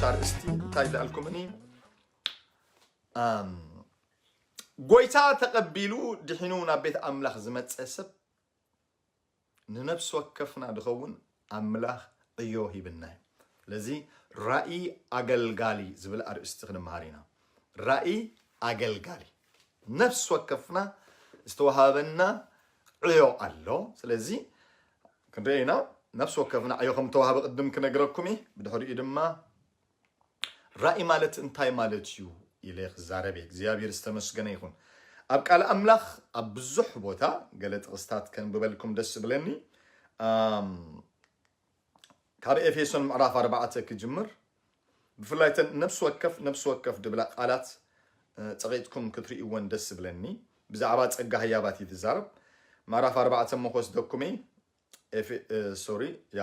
ኣርእስቲ እንታይ ዳልኩምኒ? ኣም፣ ጎይታ ተቐቢሉ ድሒኑ ናብ ቤት ኣምላኽ ዝመጸ ሰብ ንነፍሲ ወከፍና ድኸውን ኣምላኽ ዕዮ ሂብና እዩ። ስለዚ ራእይ ኣገልጋሊ ዝብል ኣርእስቲ ክንመሃር ኢና። ራእይ ኣገልጋሊ፣ ነፍሲ ወከፍና ዝተዋሃበና ዕዮ ኣሎ። ስለዚ ክንርኢ ኢና። ነፍሲ ወከፍና ዕዮ ከም ተዋህበ ቅድም ክነግረኩም እየ። ብድሕሪኡ ድማ ራእይ ማለት እንታይ ማለት እዩ ኢለ ክዛረብ እየ። እግዚኣብሔር ዝተመስገነ ይኹን። ኣብ ቃል ኣምላኽ ኣብ ብዙሕ ቦታ ገለ ጥቕስታት ከንብበልኩም ደስ ዝብለኒ። ኣም፣ ካብ ኤፌሶን ምዕራፍ ኣርባዕተ ክጅምር፣ ብፍላይ እተን ነፍሲ ወከፍ ነፍሲ ወከፍ ድብላ ቃላት እ፣ ጸቒጥኩም ክትርእይወን ደስ ዝብለኒ። ብዛዕባ ጸጋ ህያባት እዩ ዝዛረብ። ምዕራፍ ኣርባዕተ እሞ ክወስደኩም እየ። ኤፌ- እ፣ ሶሪ፣ ያ፣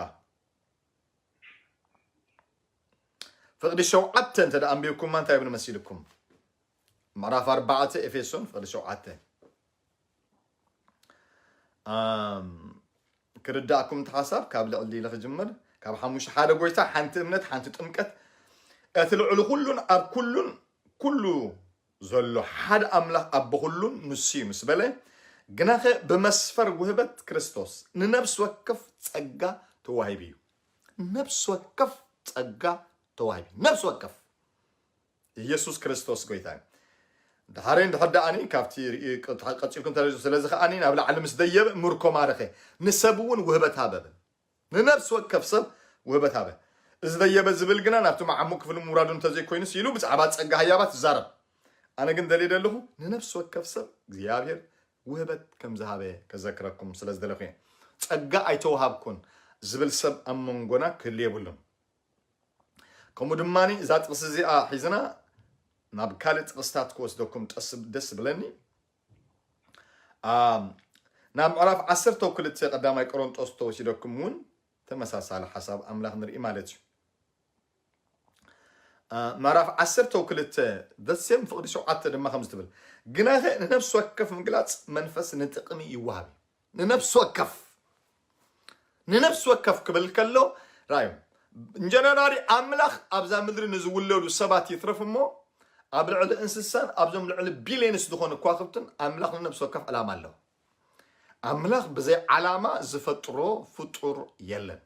ፍቕዲ ሸውዓተ እንተ ደኣ ኣንቢብኩማ እንታይ ይብል መሲልኩም? ምዕራፍ ኣርባዕተ ኤፌሶን ፍቕዲ ሸውዓተ። ኣም፣ ክርዳእኩም እቲ ሓሳብ ካብ ልዕሊ ኢለ ክጅምር። ካብ ሓሙሽተ፣ ሓደ ጎይታ፣ ሓንቲ እምነት፣ ሓንቲ ጥምቀት፣ እቲ ልዕሊ ኩሉን ኣብ ኩሉን ኩሉ ዘሎ ሓደ ኣምላኽ ኣቦ ኩሉን ንሱ እዩ ምስ በለ፣ ግናኸ ብመስፈር ውህበት ክርስቶስ ንነፍሲ ወከፍ ጸጋ ተዋሂቡ እዩ። ነፍሲ ወከፍ ጸጋ ተዋሂቡ እዩ። ነፍሲ ወከፍ ኢየሱስ ክርስቶስ ጎይታ እዩ። ድሓረይ እንድሕር ደኣኒ ካብቲ ርኢ-፣ ቀ-፣ ቀጺልኩም ተረድኡ። ስለዚ ከኣኒ ናብ ላዕሊ ምስ ደየበ ምርኮ ማረኸ፣ ንሰብ እውን ውህበት ሃበ። ንነፍሲ ወከፍ ሰብ ውህበት ሃበ። እዚ ደየበ ዝብል ግና ናብቲ መዓሙቕ ክፍሊ ምውራዱ እንተዘይኮይኑስ ኢሉ ብዛዕባ ጸጋ ህያባት ይዛረብ። ኣነ ግን ደልየ ዘለኹ ንነፍሲ ወከፍ ሰብ እግዚኣብሔር ውህበት ከም ዝሃበ ከዘክረኩም ስለ ዝደለኹ እየ። ጸጋ ኣይተዋሃብኩን ዝብል ሰብ ኣብ መንጎና ክህሉ የብሉን። ከምኡ ድማ እዛ ጥቕሲ እዚኣ ሒዝና ናብ ካልእ ጥቕስታት ክወስደኩም ጠስ-፣ ደስ ብለኒ። ኣም፣ ናብ ምዕራፍ ዓሰርተ ክልተ ቀዳማይ ቆሮንጦስ ተወሲደኩም እውን ተመሳሳሊ ሓሳብ ኣምላኽ ንርኢ ማለት እዩ። አ፣ ምዕራፍ ዓሰርተ ክልተ ዘሴም ፍቕዲ ሸውዓተ ድማ ከምዚ ትብል፣ ግናኸ ንነፍሲ ወከፍ ምግላጽ መንፈስ ንጥቕሚ ይወሃብ እዩ። ንነፍሲ ወከፍ፣ ንነፍሲ ወከፍ ክብል ከሎ ራእዩ እንጀነራሊ ኣምላኽ ኣብዛ ምድሪ ንዝውለዱ ሰባት ይትረፍ እሞ ኣብ ልዕሊ እንስሳን ኣብዞም ልዕሊ ቢልየንስ ዝኾኑ ከዋክብትን ኣምላኽ ንነፍሲ ወከፍ ዕላማ ኣለዎ። ኣምላኽ ብዘይ ዓላማ ዝፈጥሮ ፍጡር የለን።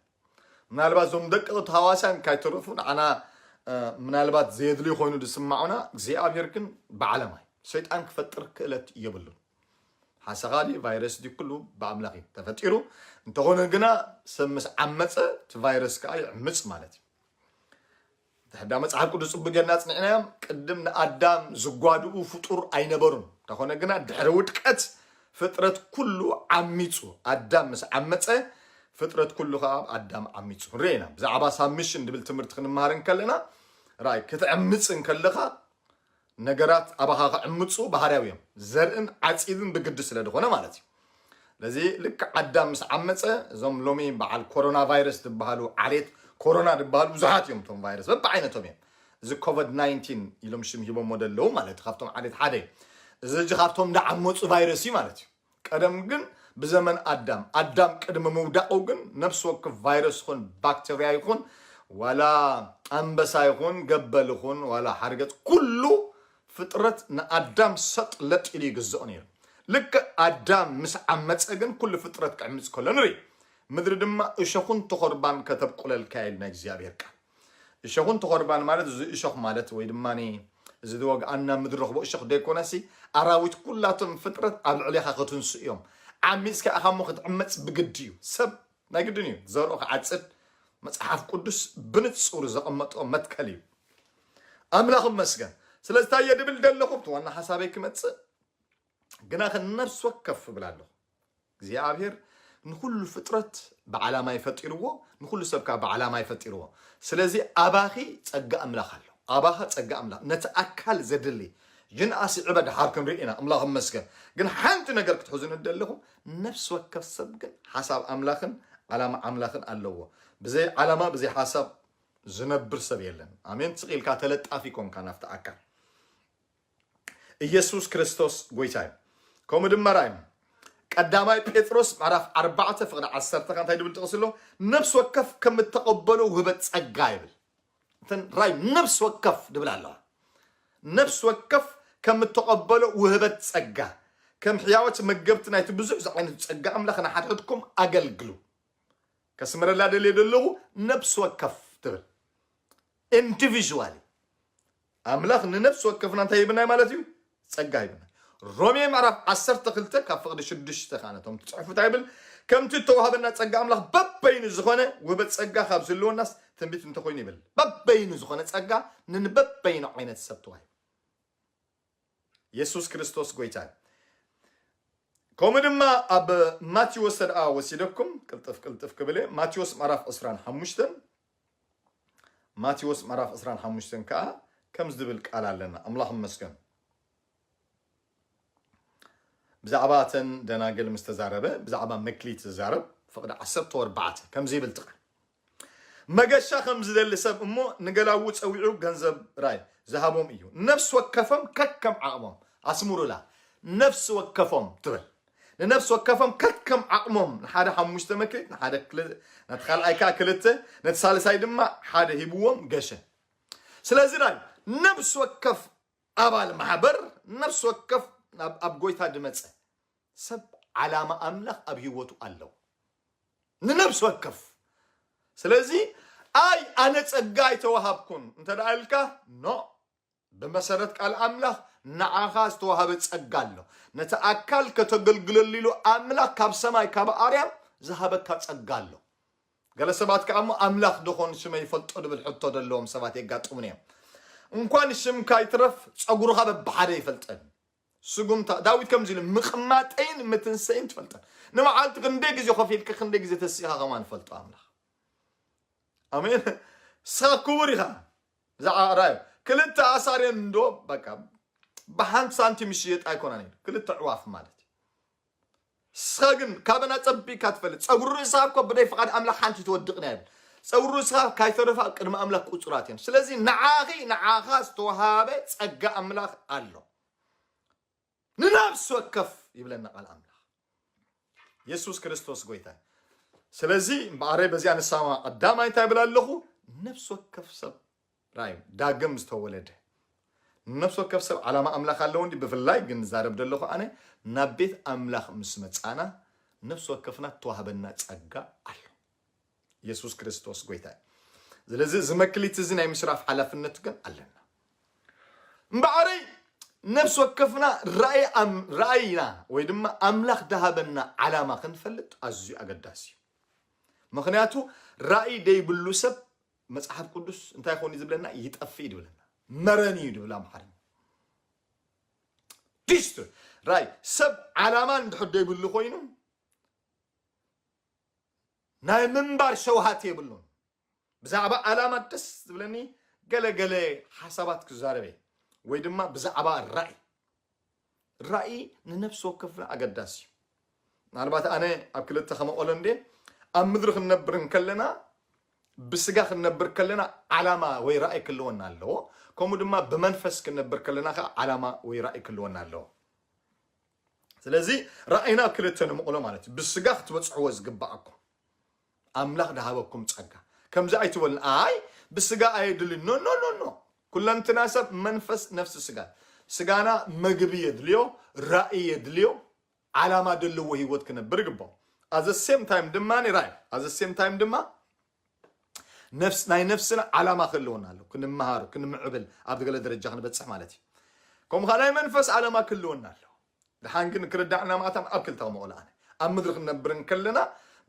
ምናልባት እዞም ደቂ ተሃዋስያን ካይተረፉ ንዓና፣ እ፣ ምናልባት ዘየድልዩ ኮይኑ ዝስማዑና፣ እግዚኣብሔር ግን ብዓለማይ ሰይጣን ክፈጥር ክእለት የብሉን። ሓሰኻ ድዩ ቫይረስ ድዩ ኩሉ ብኣምላኽ እዩ ተፈጢሩ። እንተኾነ ግና ሰብ ምስ ዓመፀ እቲ ቫይረስ ከዓ ይዕምፅ ማለት እዩ። ድሕዳ መጽሓፍ ቅዱስ ጽቡቅ ጌርና ጽኒዕናዮም። ቅድም ንኣዳም ዝጓድኡ ፍጡር ኣይነበሩን። እንተኾነ ግና ድሕሪ ውድቀት ፍጥረት ኩሉ ዓሚጹ። ኣዳም ምስ ዓመጸ ፍጥረት ኩሉ ከኣ ኣብ ኣዳም ዓሚጹ። ንርኢ ኢና። ብዛዕባ ሳብሚሽን ድብል ትምህርቲ ክንመሃር እንከለና ራይ ክትዕምጽ እንከለኻ ነገራት ኣባኻ ክዕምጹ ባህርያዊ እዮም። ዘርእን ዓጺድን ብግዲ ስለ ዝኾነ ማለት እዩ። ስለዚ ልክዕ ኣዳም ምስ ዓመፀ እዞም ሎሚ በዓል ኮሮና ቫይረስ ዝበሃሉ ዓሌት ኮሮና ዝበሃሉ ብዙሓት እዮም። እቶም ቫይረስ በብዓይነቶም እዮም። እዚ ኮቨድ ናይንቲን ኢሎም ሽም ሂቦሞ ደለዉ ማለት እዩ። ካብቶም ዓሌት ሓደ እዩ። እዚ ሕጂ ካብቶም እንዳዓመፁ ቫይረስ እዩ ማለት እዩ። ቀደም ግን ብዘመን ኣዳም ኣዳም ቅድሚ ምውዳቑ ግን ነፍሲ ወከፍ ቫይረስ ይኹን ባክተርያ ይኹን ዋላ ኣንበሳ ይኹን ገበል ይኹን ዋላ ሓርገፅ ኩሉ ፍጥረት ንኣዳም ሰጥ ለጥ ኢሉ ይግዝኦ ነይሩ። ልክዕ ኣዳም ምስ ዓመፀ ግን ኩሉ ፍጥረት ክዕምፅ ከሎ ንርኢ። ምድሪ ድማ እሾኹን ተኾርባን ከተብቁለልካ ኢሉ ናይ እግዚኣብሔር ቃል። እሾኹን ተኾርባን ማለት እዚ እሾኽ ማለት ወይ ድማ እዚ ዝወግኣና ምድሪ ረኽቦ እሾኽ ደይኮነሲ ኣራዊት ኩላቶም ፍጥረት ኣብ ልዕሌኻ ክትንሱ እዮም። ዓሚፅካ ኢኻ እሞ ክትዕመፅ ብግዲ እዩ። ሰብ ናይ ግድን እዩ ዘርኦ ክዓፅድ መፅሓፍ ቅዱስ ብንፁር ዘቐመጦ መትከል እዩ። ኣምላኽ ይመስገን። ስለዚ እንታይ እየ ድብል ደለኹ? እቲ ዋና ሓሳበይ ክመፅእ ግና ከ ነፍሲ ወከፍ እብል ኣለኹ። እግዚኣብሔር ንኹሉ ፍጥረት ብዓላማ ይፈጢርዎ፣ ንኹሉ ሰብ ከዓ ብዓላማ ይፈጢርዎ። ስለዚ ኣባኺ ጸጋ ኣምላኽ ኣሎ። ኣባኻ ጸጋ ኣምላኽ ነቲ ኣካል ዘድሊ ይንኣስ ይዕበ ድሓር ክንርኢ ኢና። ኣምላኽ ይመስገን። ግን ሓንቲ ነገር ክትሕዙ ንደለኹም፣ ነፍሲ ወከፍ ሰብ ግን ሓሳብ ኣምላኽን ዓላማ ኣምላኽን ኣለዎ። ብዘይ ዓላማ ብዘይ ሓሳብ ዝነብር ሰብ የለን። ኣሜን። ስቕ ኢልካ ተለጣፊ ኮንካ ናብቲ ኣካል። ኢየሱስ ክርስቶስ ጎይታ እዩ። ከምኡ ድማ ራእዩ ቀዳማይ ጴጥሮስ ምዕራፍ ኣርባዕተ ፍቕዲ ዓሰርተ እንታይ ድብል ጥቕሲ ኣሎ? ነፍሲ ወከፍ ከም እተቐበሎ ውህበት ጸጋ ይብል። ተን ራይ ነፍሲ ወከፍ ድብል ኣለዋ። ነፍሲ ወከፍ ከም እተቐበሎ ውህበት ጸጋ፣ ከም ሕያወት መገብቲ ናይቲ ብዙሕ ዝዓይነቱ ጸጋ ኣምላኽ ንሓድሕድኩም ኣገልግሉ። ከስምረላ ደልየ ዘለኹ ነፍሲ ወከፍ ትብል። ኢንዲቪዥዋሊ ኣምላኽ ንነፍሲ ወከፍና እንታይ ይብናይ ማለት እዩ? ጸጋ ይብና። ሮሜ ምዕራፍ ዓሰርተ ክልተ ካብ ፍቕዲ ሽዱሽተ ከኣ ነቶም ትጽሕፉ እንታይ ይብል? ከምቲ እተዋህበና ጸጋ ኣምላኽ በበይኑ ዝኾነ ውህበት ጸጋ ካብ ዝህልወናስ ትንቢት እንተኾይኑ ይብል። በበይኑ ዝኾነ ጸጋ ንንበበይኑ ዓይነት ሰብ ተዋሂቡ። የሱስ ክርስቶስ ጎይታ እዩ። ከምኡ ድማ ኣብ ማቴዎስ ተደኣ ወሲደኩም ቅልጥፍ ቅልጥፍ ክብል እየ። ማቴዎስ ምዕራፍ ዕስራን ሓሙሽተን፣ ማቴዎስ ምዕራፍ ዕስራን ሓሙሽተን ከኣ ከምዚ ዝብል ቃል ኣለና። ኣምላኽ ይመስገን። ብዛዕባ እተን ደናግል ምስ ተዛረበ፣ ብዛዕባ መክሊት ዝዛረብ ፍቕዲ ዓሰርተ ወርባዕተ ከምዚ ይብል ትቐል። መገሻ ከም ዝደሊ ሰብ እሞ ንገላዉ ጸዊዑ ገንዘብ ራይ ዝሃቦም እዩ። ነፍሲ ወከፎም ከከም ዓቕሞም። ኣስምሩላ። ነፍሲ ወከፎም ትብል። ንነፍሲ ወከፎም ከከም ዓቕሞም ንሓደ ሓሙሽተ መክሊት፣ ንሓደ ክል-፣ ነቲ ካልኣይ ከኣ ክልተ፣ ነቲ ሳልሳይ ድማ ሓደ ሂብዎም ገሸ። ስለዚ ራይ ነፍሲ ወከፍ ኣባል ማሕበር፣ ነፍሲ ወከፍ ናብ፣ ኣብ ጎይታ ድመጸ ሰብ ዓላማ ኣምላኽ ኣብ ህይወቱ ኣለዎ። ንነፍሲ ወከፍ። ስለዚ ኣይ ኣነ ጸጋ ኣይተዋሃብኩን እንተ ደኣ ኢልካ፣ ኖ። ብመሰረት ቃል ኣምላኽ ንዓኻ ዝተዋሃበ ጸጋ ኣሎ። ነቲ ኣካል ከተገልግለሉ ኢሉ ኣምላኽ ካብ ሰማይ ካብ ኣርያም ዝሃበካ ጸጋ ኣሎ። ገለ ሰባት ከኣ እሞ ኣምላኽ ዶ ኾን ሽመይ ይፈልጦ ድብል ሕቶ ዘለዎም ሰባት የጋጥሙኒ እዮም። እንኳን ሽምካ ይትረፍ ጸጉርኻ በብሓደ ይፈልጠን። ስጉምታ ዳዊት ከምዚ ኢሉ ምቕማጠይን ምትንሰይን ትፈልጠን። ንመዓልቲ ክንደይ ግዜ ኮፍ ኢልካ ክንደይ ግዜ ተሲእኻ ከማን ይፈልጦ ኣምላኽ። ኣሜን። ንስኻ ክቡር ኢኻ። ብዛዕባ ራእዩ ክልተ ኣሳርየን እንዶ በቃ ብሓንቲ ሳንቲም ይሽየጥ ኣይኮናን እዩ። ክልተ ዕዋፍ ማለት እዩ። ንስኻ ግን ካበና ጸቢካ ትፈልጥ። ጸጉሪ ርእስኻ እኮ ብደይ ፍቓድ ኣምላኽ ሓንቲ ትወድቕ ናይ ብል። ጸጉሪ ርእስኻ ካይተረፋ ቅድሚ ኣምላኽ ቁጹራት እዮም። ስለዚ ንዓኺ ንዓኻ ዝተዋሃበ ጸጋ ኣምላኽ ኣሎ። ንነፍሲ ወከፍ ይብለና ቃል ኣምላኽ። የሱስ ክርስቶስ ጎይታ። ስለዚ እምበኣረይ በዚኣ ንሳማ ቀዳማይ እንታይ ይብል ኣለኹ? ነፍሲ ወከፍ ሰብ ራዩ ዳግም ዝተወለደ ነፍሲ ወከፍ ሰብ ዓላማ ኣምላኽ ኣለዎ እንዲ። ብፍላይ ግን ዛረብ ዘለኹ ኣነ ናብ ቤት ኣምላኽ ምስ መጻና ነፍሲ ወከፍና ተዋህበና ጸጋ ኣሎ። የሱስ ክርስቶስ ጎይታ እዩ። ስለዚ እዚ መክሊት እዚ ናይ ምስራፍ ሓላፍነት ግን ኣለና። እምበኣረይ ነፍሲ ወከፍና ራእይ ኣም-፣ ራእይና ወይ ድማ ኣምላኽ ድሃበና ዓላማ ክንፈልጥ ኣዝዩ ኣገዳሲ እዩ። ምኽንያቱ ራእይ ደይብሉ ሰብ መጽሓፍ ቅዱስ እንታይ ይኸውን እዩ ዝብለና? ይጠፍእ እዩ ዝብለና። መረን እዩ ዝብል ኣምሓርኛ። ዲስትር ራእይ ሰብ ዓላማ እንድሕር ደይብሉ ኮይኑ ናይ ምንባር ሸውሃት የብሉን። ብዛዕባ ዓላማ ደስ ዝብለኒ ገለ ገለ ሓሳባት ክዛረበ ወይ ድማ ብዛዕባ ራእይ። ራእይ ንነፍሲ ወከፍና ኣገዳሲ እዩ። ምናልባት ኣነ ኣብ ክልተ ከመቐሎ እንዴ ኣብ ምድሪ ክንነብር እንከለና ብስጋ ክንነብር ከለና ዓላማ ወይ ራእይ ክልወና ኣለዎ። ከምኡ ድማ ብመንፈስ ክንነብር ከለና ከዓ ዓላማ ወይ ራእይ ክልወና ኣለዎ። ስለዚ ራእይና ኣብ ክልተ ንምቕሎ ማለት እዩ። ብስጋ ክትበጽሕዎ ዝግባኣኩም ኣምላኽ ድሃበኩም ጸጋ ከምዚ ኣይትበልን። ኣይ ብስጋ ኣየድልን። ኖ ኖ ኖ ኖ። ኩለንትና ሰብ መንፈስ፣ ነፍሲ፣ ስጋ። ስጋና መግቢ የድልዮ፣ ራእይ የድልዮ፣ ዓላማ ዘለዎ ህይወት ክነብር ይግባኦ። ኣዘ ሴም ታይም ድማ ራእይ ኣዘ ሴም ታይም ድማ ነፍስ ናይ ነፍስና ዓላማ ክህልወና ኣለዎ። ክንመሃሩ ክንምዕብል ኣብ ገለ ደረጃ ክንበጽሕ ማለት እዩ። ከምኡ ከዓ ናይ መንፈስ ዓላማ ክህልወና ኣለዎ። ድሓን ግን ክርዳዕና ማእታም ኣብ ክልተ ከመቕሎ ኣነ ኣብ ምድሪ ክንነብር እንከለና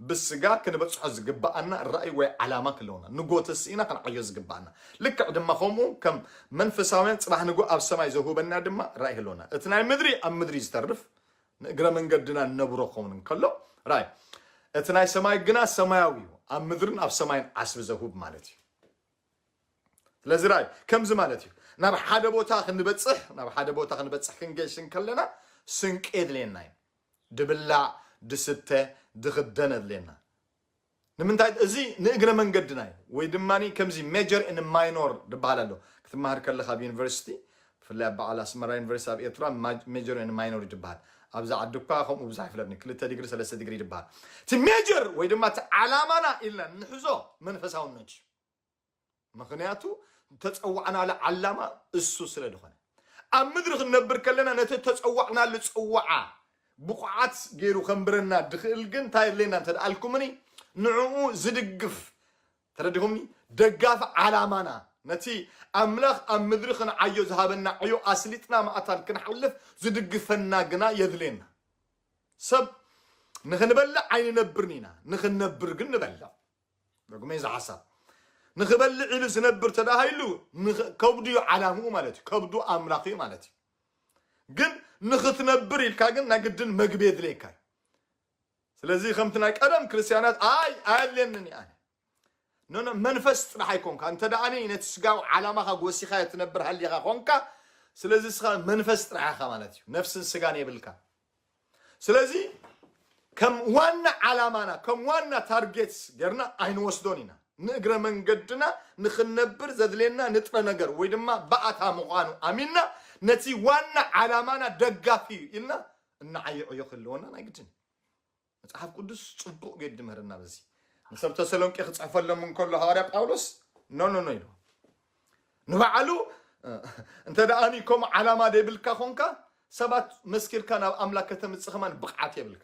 ብስጋ ክንበጽሖ ዝግባኣና ራእይ ወይ ዓላማ ክህልወና ንጎ ተስኢና ክንዓዮ ዝግባኣና ልክዕ ድማ ከምኡ ከም መንፈሳውያን ጽባሕ ንጎ ኣብ ሰማይ ዘውህበና ድማ ራእይ ህልወና እቲ ናይ ምድሪ ኣብ ምድሪ ዝተርፍ ንእግረ መንገድና ንነብሮ ክኸውን እንከሎ ራእይ እቲ ናይ ሰማይ ግና ሰማያዊ እዩ ኣብ ምድርን ኣብ ሰማይን ዓስቢ ዘውህብ ማለት እዩ። ስለዚ ራእይ ከምዚ ማለት እዩ። ናብ ሓደ ቦታ ክንበፅሕ ናብ ሓደ ቦታ ክንበፅሕ ክንገሽ እንከለና ስንቂ የድልየና እዩ። ድብላዕ ድስተ ድኽደን የድልየና። ንምንታይ እዚ ንእግረ መንገድና እዩ። ወይ ድማ ከምዚ ሜጀር ን ማይኖር ድበሃል ኣሎ ክትመሃር ከለካ ኣብ ዩኒቨርሲቲ ብፍላይ ኣብ በዓል ኣስመራ ዩኒቨርሲቲ ኣብ ኤርትራ ሜጀር ን ማይኖር ድበሃል። ኣብዚ ዓዲ እኳ ከምኡ ብዙሕ ይፍለጥኒ ክልተ ዲግሪ ሰለስተ ዲግሪ ድበሃል። እቲ ሜጀር ወይ ድማ እቲ ዓላማና ኢልና ንሕዞ መንፈሳውነት እዩ። ምኽንያቱ ተጸዋዕናሉ ዓላማ እሱ ስለ ዝኾነ። ኣብ ምድሪ ክንነብር ከለና ነቲ ተጸዋዕናሉ ጽዋዓ ብቑዓት ገይሩ ከንብረና ድኽእል ግን እንታይ የድልየና እንተ ደኣልኩምኒ፣ ንዕኡ ዝድግፍ፣ ተረዲኹምኒ? ደጋፊ ዓላማና፣ ነቲ ኣምላኽ ኣብ ምድሪ ክንዓዮ ዝሃበና ዕዮ ኣስሊጥና ማእታን ክንሓልፍ ዝድግፈና ግና የድልየና። ሰብ ንኽንበልዕ ኣይንነብርን ኢና፣ ንኽንነብር ግን ንበልዕ። ደጉመ እዚ ሓሳብ ንኽበልዕ ኢሉ ዝነብር ተዳሃይሉ ከብዱ እዩ ዓላምኡ ማለት እዩ። ከብዱ ኣምላኽ እዩ ማለት እዩ። ግን ንኽትነብር ኢልካ ግን ናይ ግድን መግቢ የድልየካ እዩ። ስለዚ ከምቲ ናይ ቀደም ክርስትያናት ኣይ ኣየድልየንን እዩ ኣነ ኖ ኖ መንፈስ ጥራሕ ኣይኮንካ እንተ ደኣ ነቲ ስጋዊ ዓላማኻ ጎሲኻ ትነብር ሃሊኻ ኮንካ። ስለዚ ስኻ መንፈስ ጥራሕ ኢኻ ማለት እዩ። ነፍስን ስጋን የብልካ። ስለዚ ከም ዋና ዓላማና ከም ዋና ታርጌት ጌርና ኣይንወስዶን ኢና። ንእግረ መንገድና ንኽንነብር ዘድልየና ንጥረ ነገር ወይ ድማ ባእታ ምዃኑ ኣሚንና ነቲ ዋና ዓላማና ደጋፊ እዩ ኢልና እናዓይዑዮ ክህልወና ናይ ግድን። መጽሓፍ ቅዱስ ጽቡቕ ጌድ ድምህርና በዚ ንሰብ ተሰሎንቄ ክጽሕፈሎም እንከሎ ሃዋርያ ጳውሎስ ኖ ኖ ኖ ኢሉ ንባዕሉ እንተ ደኣ ከምኡ ዓላማ ደይብልካ ኮንካ ሰባት መስኪርካ ናብ ኣምላክ ከተምጽእ ከማን ብቕዓት የብልካ።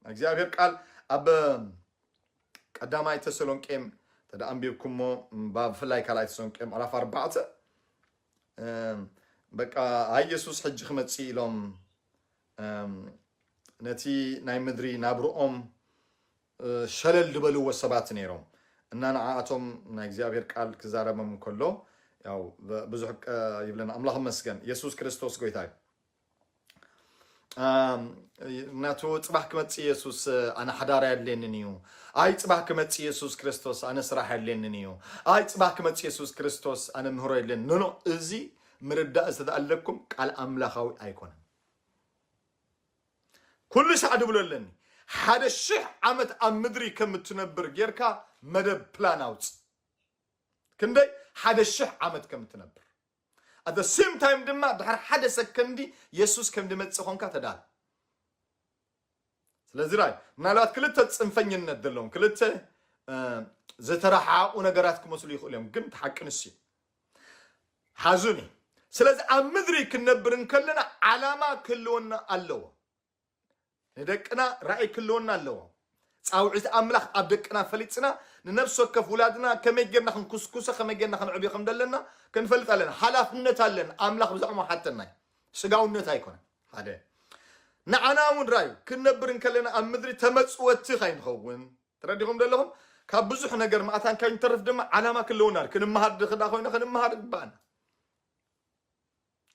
እግዚኣብሔር ቃል ኣብ ቀዳማይ ተሰሎንቄ ተደኣ ኣንቢብኩሞ ብፍላይ ካልኣይ ተሰሎንቄ ምዕራፍ ኣርባዕተ በቃ ኣይ የሱስ ሕጂ ክመጽእ ኢሎም ነቲ ናይ ምድሪ ናብርኦም ሸለል ዝበልዎ ሰባት ነይሮም እና ንዓኣቶም ናይ እግዚኣብሔር ቃል ክዛረበም እንከሎ ያው ብዙሕ ይብለና ኣምላኽ መስገን የሱስ ክርስቶስ ጎይታ እዩ። ናቱ ጽባሕ ክመጽእ የሱስ ኣነ ሓዳር ኣየድልየንን እዩ። ኣይ ጽባሕ ክመጽእ የሱስ ክርስቶስ ኣነ ስራሕ ኣየድልየንን እዩ። ኣይ ጽባሕ ክመጽእ የሱስ ክርስቶስ ኣነ ምህሮ የድልየኒ ኖኖ እዚ ምርዳእ ዝተኣለኩም ቃል ኣምላኻዊ ኣይኮነን። ኩሉ ሳዕ ድብሎ ኣለኒ ሓደ ሽሕ ዓመት ኣብ ምድሪ ከም እትነብር ጌርካ መደብ ፕላን ኣውጽእ። ክንደይ ሓደ ሽሕ ዓመት ከም እትነብር ኣደ ሴም ታይም ድማ ድሕሪ ሓደ ሰከንዲ የሱስ ከም ድመጽእ ኾንካ ተዳል። ስለዚ ራይ ምናልባት ክልተ ጽንፈኝነት ዘለዎም ክልተ ዝተረሓቁ ነገራት ክመስሉ ይኽእሉ እዮም፣ ግን ተሓቂ ንስ እዩ ሓዙኒ። ስለዚ ኣብ ምድሪ ክንነብር እንከለና ዓላማ ክህልወና ኣለዎ። ንደቅና ራእይ ክህልወና ኣለዎ። ጻውዒት ኣምላኽ ኣብ ደቅና ፈሊጽና ንነፍሲ ወከፍ ውላድና ከመይ ጌርና ክንኩስኩሰ ከመይ ጌርና ክንዕብዮ ከም ዘለና ክንፈልጥ ኣለና። ሓላፍነት ኣለና። ኣምላኽ ብዛዕባ ሓተና እዩ። ስጋውነት ኣይኮነን። ሓደ ንዓና እውን ራዩ ክንነብር እንከለና ኣብ ምድሪ ተመጽወቲ ካይንኸውን ተረዲኹም ዘለኹም ካብ ብዙሕ ነገር ማእታን ካይንተርፍ ድማ ዓላማ ክለውና ክንመሃር ድኽዳ ኮይነ ክንመሃር ይግባኣና።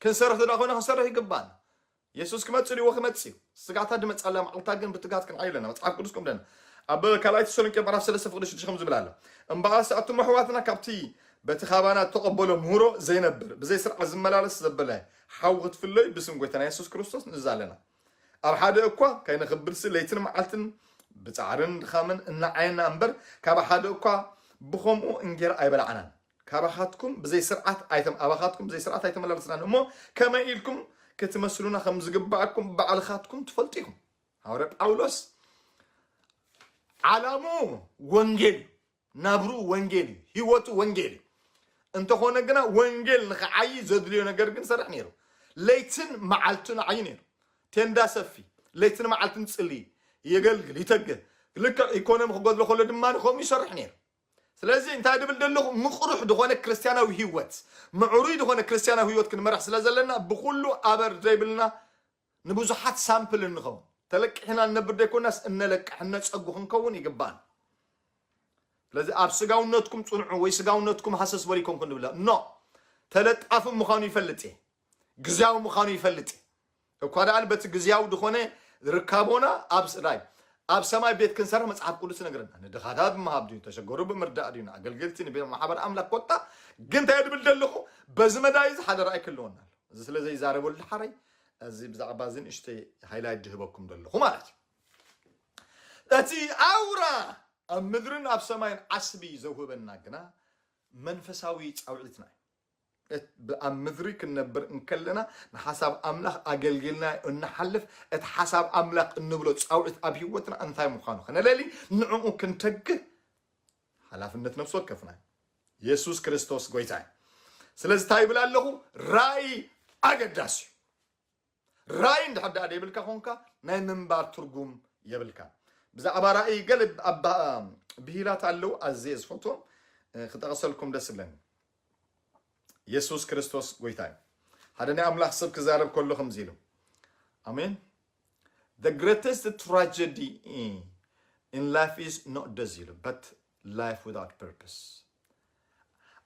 ክንሰርሕ ዝዳ ኮይና ክንሰርሕ ይግባና። የሱስ ክመጽእ ድዎ ክመጽእ እዩ። ስጋታ ድመጻላ መዓልታ ግን ብትጋት ክንዓይ ኣለና። መጽሓፍ ቅዱስ ከም ደና ኣብ ካልኣይ ተሰሎንቄ ምዕራፍ ሰለስተ ፍቅዲ ሽዱሽተ ከም ዝብል ኣሎ እምበኣር ኣቱም ኣሕዋትና ካብቲ በቲ ካባና እተቐበሎ ምህሮ ዘይነብር ብዘይ ስርዓት ዝመላለስ ዘበለ ሓዊ ክትፍለዩ ብስም ጎይታና የሱስ ክርስቶስ ንእዝ ኣለና። ኣብ ሓደ እኳ ከይነኽብርሲ ለይትን መዓልትን ብጻዕርን ድኻምን እናዓየና እምበር ካብ ሓደ እኳ ብኸምኡ እንጌራ ኣይበላዕናን። ካባኻትኩም ብዘይ ስርዓት ኣይተም ኣባኻትኩም ብዘይ ስርዓት ኣይተመላለስናን እሞ ከመይ ኢልኩም ክትመስሉና ከም ዝግባኣኩም ባዕልኻትኩም ትፈልጡ ኢኹም። ሃዋርያ ጳውሎስ ዓላምኡ ወንጌል እዩ፣ ናብርኡ ወንጌል እዩ፣ ህይወቱ ወንጌል እዩ። እንተኾነ ግና ወንጌል ንኽዓይ ዘድልዮ ነገር ግን ሰርሕ ነይሩ። ለይትን መዓልትን ዓይ ነይሩ። ቴንዳ ሰፊ፣ ለይትን መዓልትን ጽሊ፣ የገልግል፣ ይተግህ። ልክዕ ኢኮኖሚ ክጎድሎ ከሎ ድማ ከምኡ ይሰርሕ ነይሩ። ስለዚ እንታይ ድብል ዘለኹ ምቕሩሕ ዝኾነ ክርስትያናዊ ህይወት ምዕሩይ ዝኾነ ክርስትያናዊ ህይወት ክንመራሕ ስለ ዘለና ብኩሉ ኣበር ዘይብልና ንብዙሓት ሳምፕል እንኸውን ተለቅሕና ንነብር ዘይኮናስ እነለቅሕ እነፀጉ ክንከውን ይግባን። ስለዚ ኣብ ስጋውነትኩም ፅንዑ ወይ ስጋውነትኩም ሃሰስ በሉ ይኮንኩ ንብለ ኖ ተለጣፊ ምዃኑ ይፈልጥ እየ። ግዝያዊ ምዃኑ ይፈልጥ እኳ ደኣል በቲ ግዝያዊ ዝኾነ ርካቦና ኣብ ስዳይ ኣብ ሰማይ ቤት ክንሰርሕ መጽሓፍ ቅዱስ ይነግረና። ንድኻታት ብምሃብ ድዩ፣ ተሸገሩ ብምርዳእ ድዩ፣ ንኣገልገልቲ ንቤት ማሕበር ኣምላኽ ኮታ ግን እንታይ ድብል ዘለኹ በዚ መዳይ እዚ ሓደ ራእይ ክህልወና ኣሎ። እዚ ስለ ዘይዛረበሉ ሓረይ እዚ ብዛዕባ እዚ ንእሽተይ ሃይላይት ድህበኩም ዘለኹ ማለት እዩ። እቲ ኣውራ ኣብ ምድርን ኣብ ሰማይን ዓስቢ ዘውህበና ግና መንፈሳዊ ጻውዒትና እዩ። ኣብ ምድሪ ክንነብር እንከለና ንሓሳብ ኣምላኽ ኣገልጊልና እንሓልፍ እቲ ሓሳብ ኣምላኽ እንብሎ ጻውዒት ኣብ ህይወትና እንታይ ምዃኑ ከነለሊ ንዕኡ ክንተግህ ሓላፍነት ነፍሲ ወከፍና እዩ። የሱስ ክርስቶስ ጎይታ እዩ። ስለዚ እንታይ ይብል ኣለኹ? ራእይ ኣገዳሲ እዩ። ራእይ እንድሕር ደኣ ዘይብልካ ኮንካ ናይ ምንባር ትርጉም የብልካ። ብዛዕባ ራእይ ገለ ኣባ ብሂላት ኣለዉ፣ ኣዝየ ዝፈትዎም፣ እ፣ ክጠቕሰልኩም ደስ ይብለኒ። የሱስ ክርስቶስ ጎይታ እዩ። ሓደ ናይ ኣምላኽ ሰብ ክዛረብ ከሎ ከምዚ ኢሉ፣ ኣሜን። The greatest tragedy in, in life is not death ኢሉ, but life without purpose።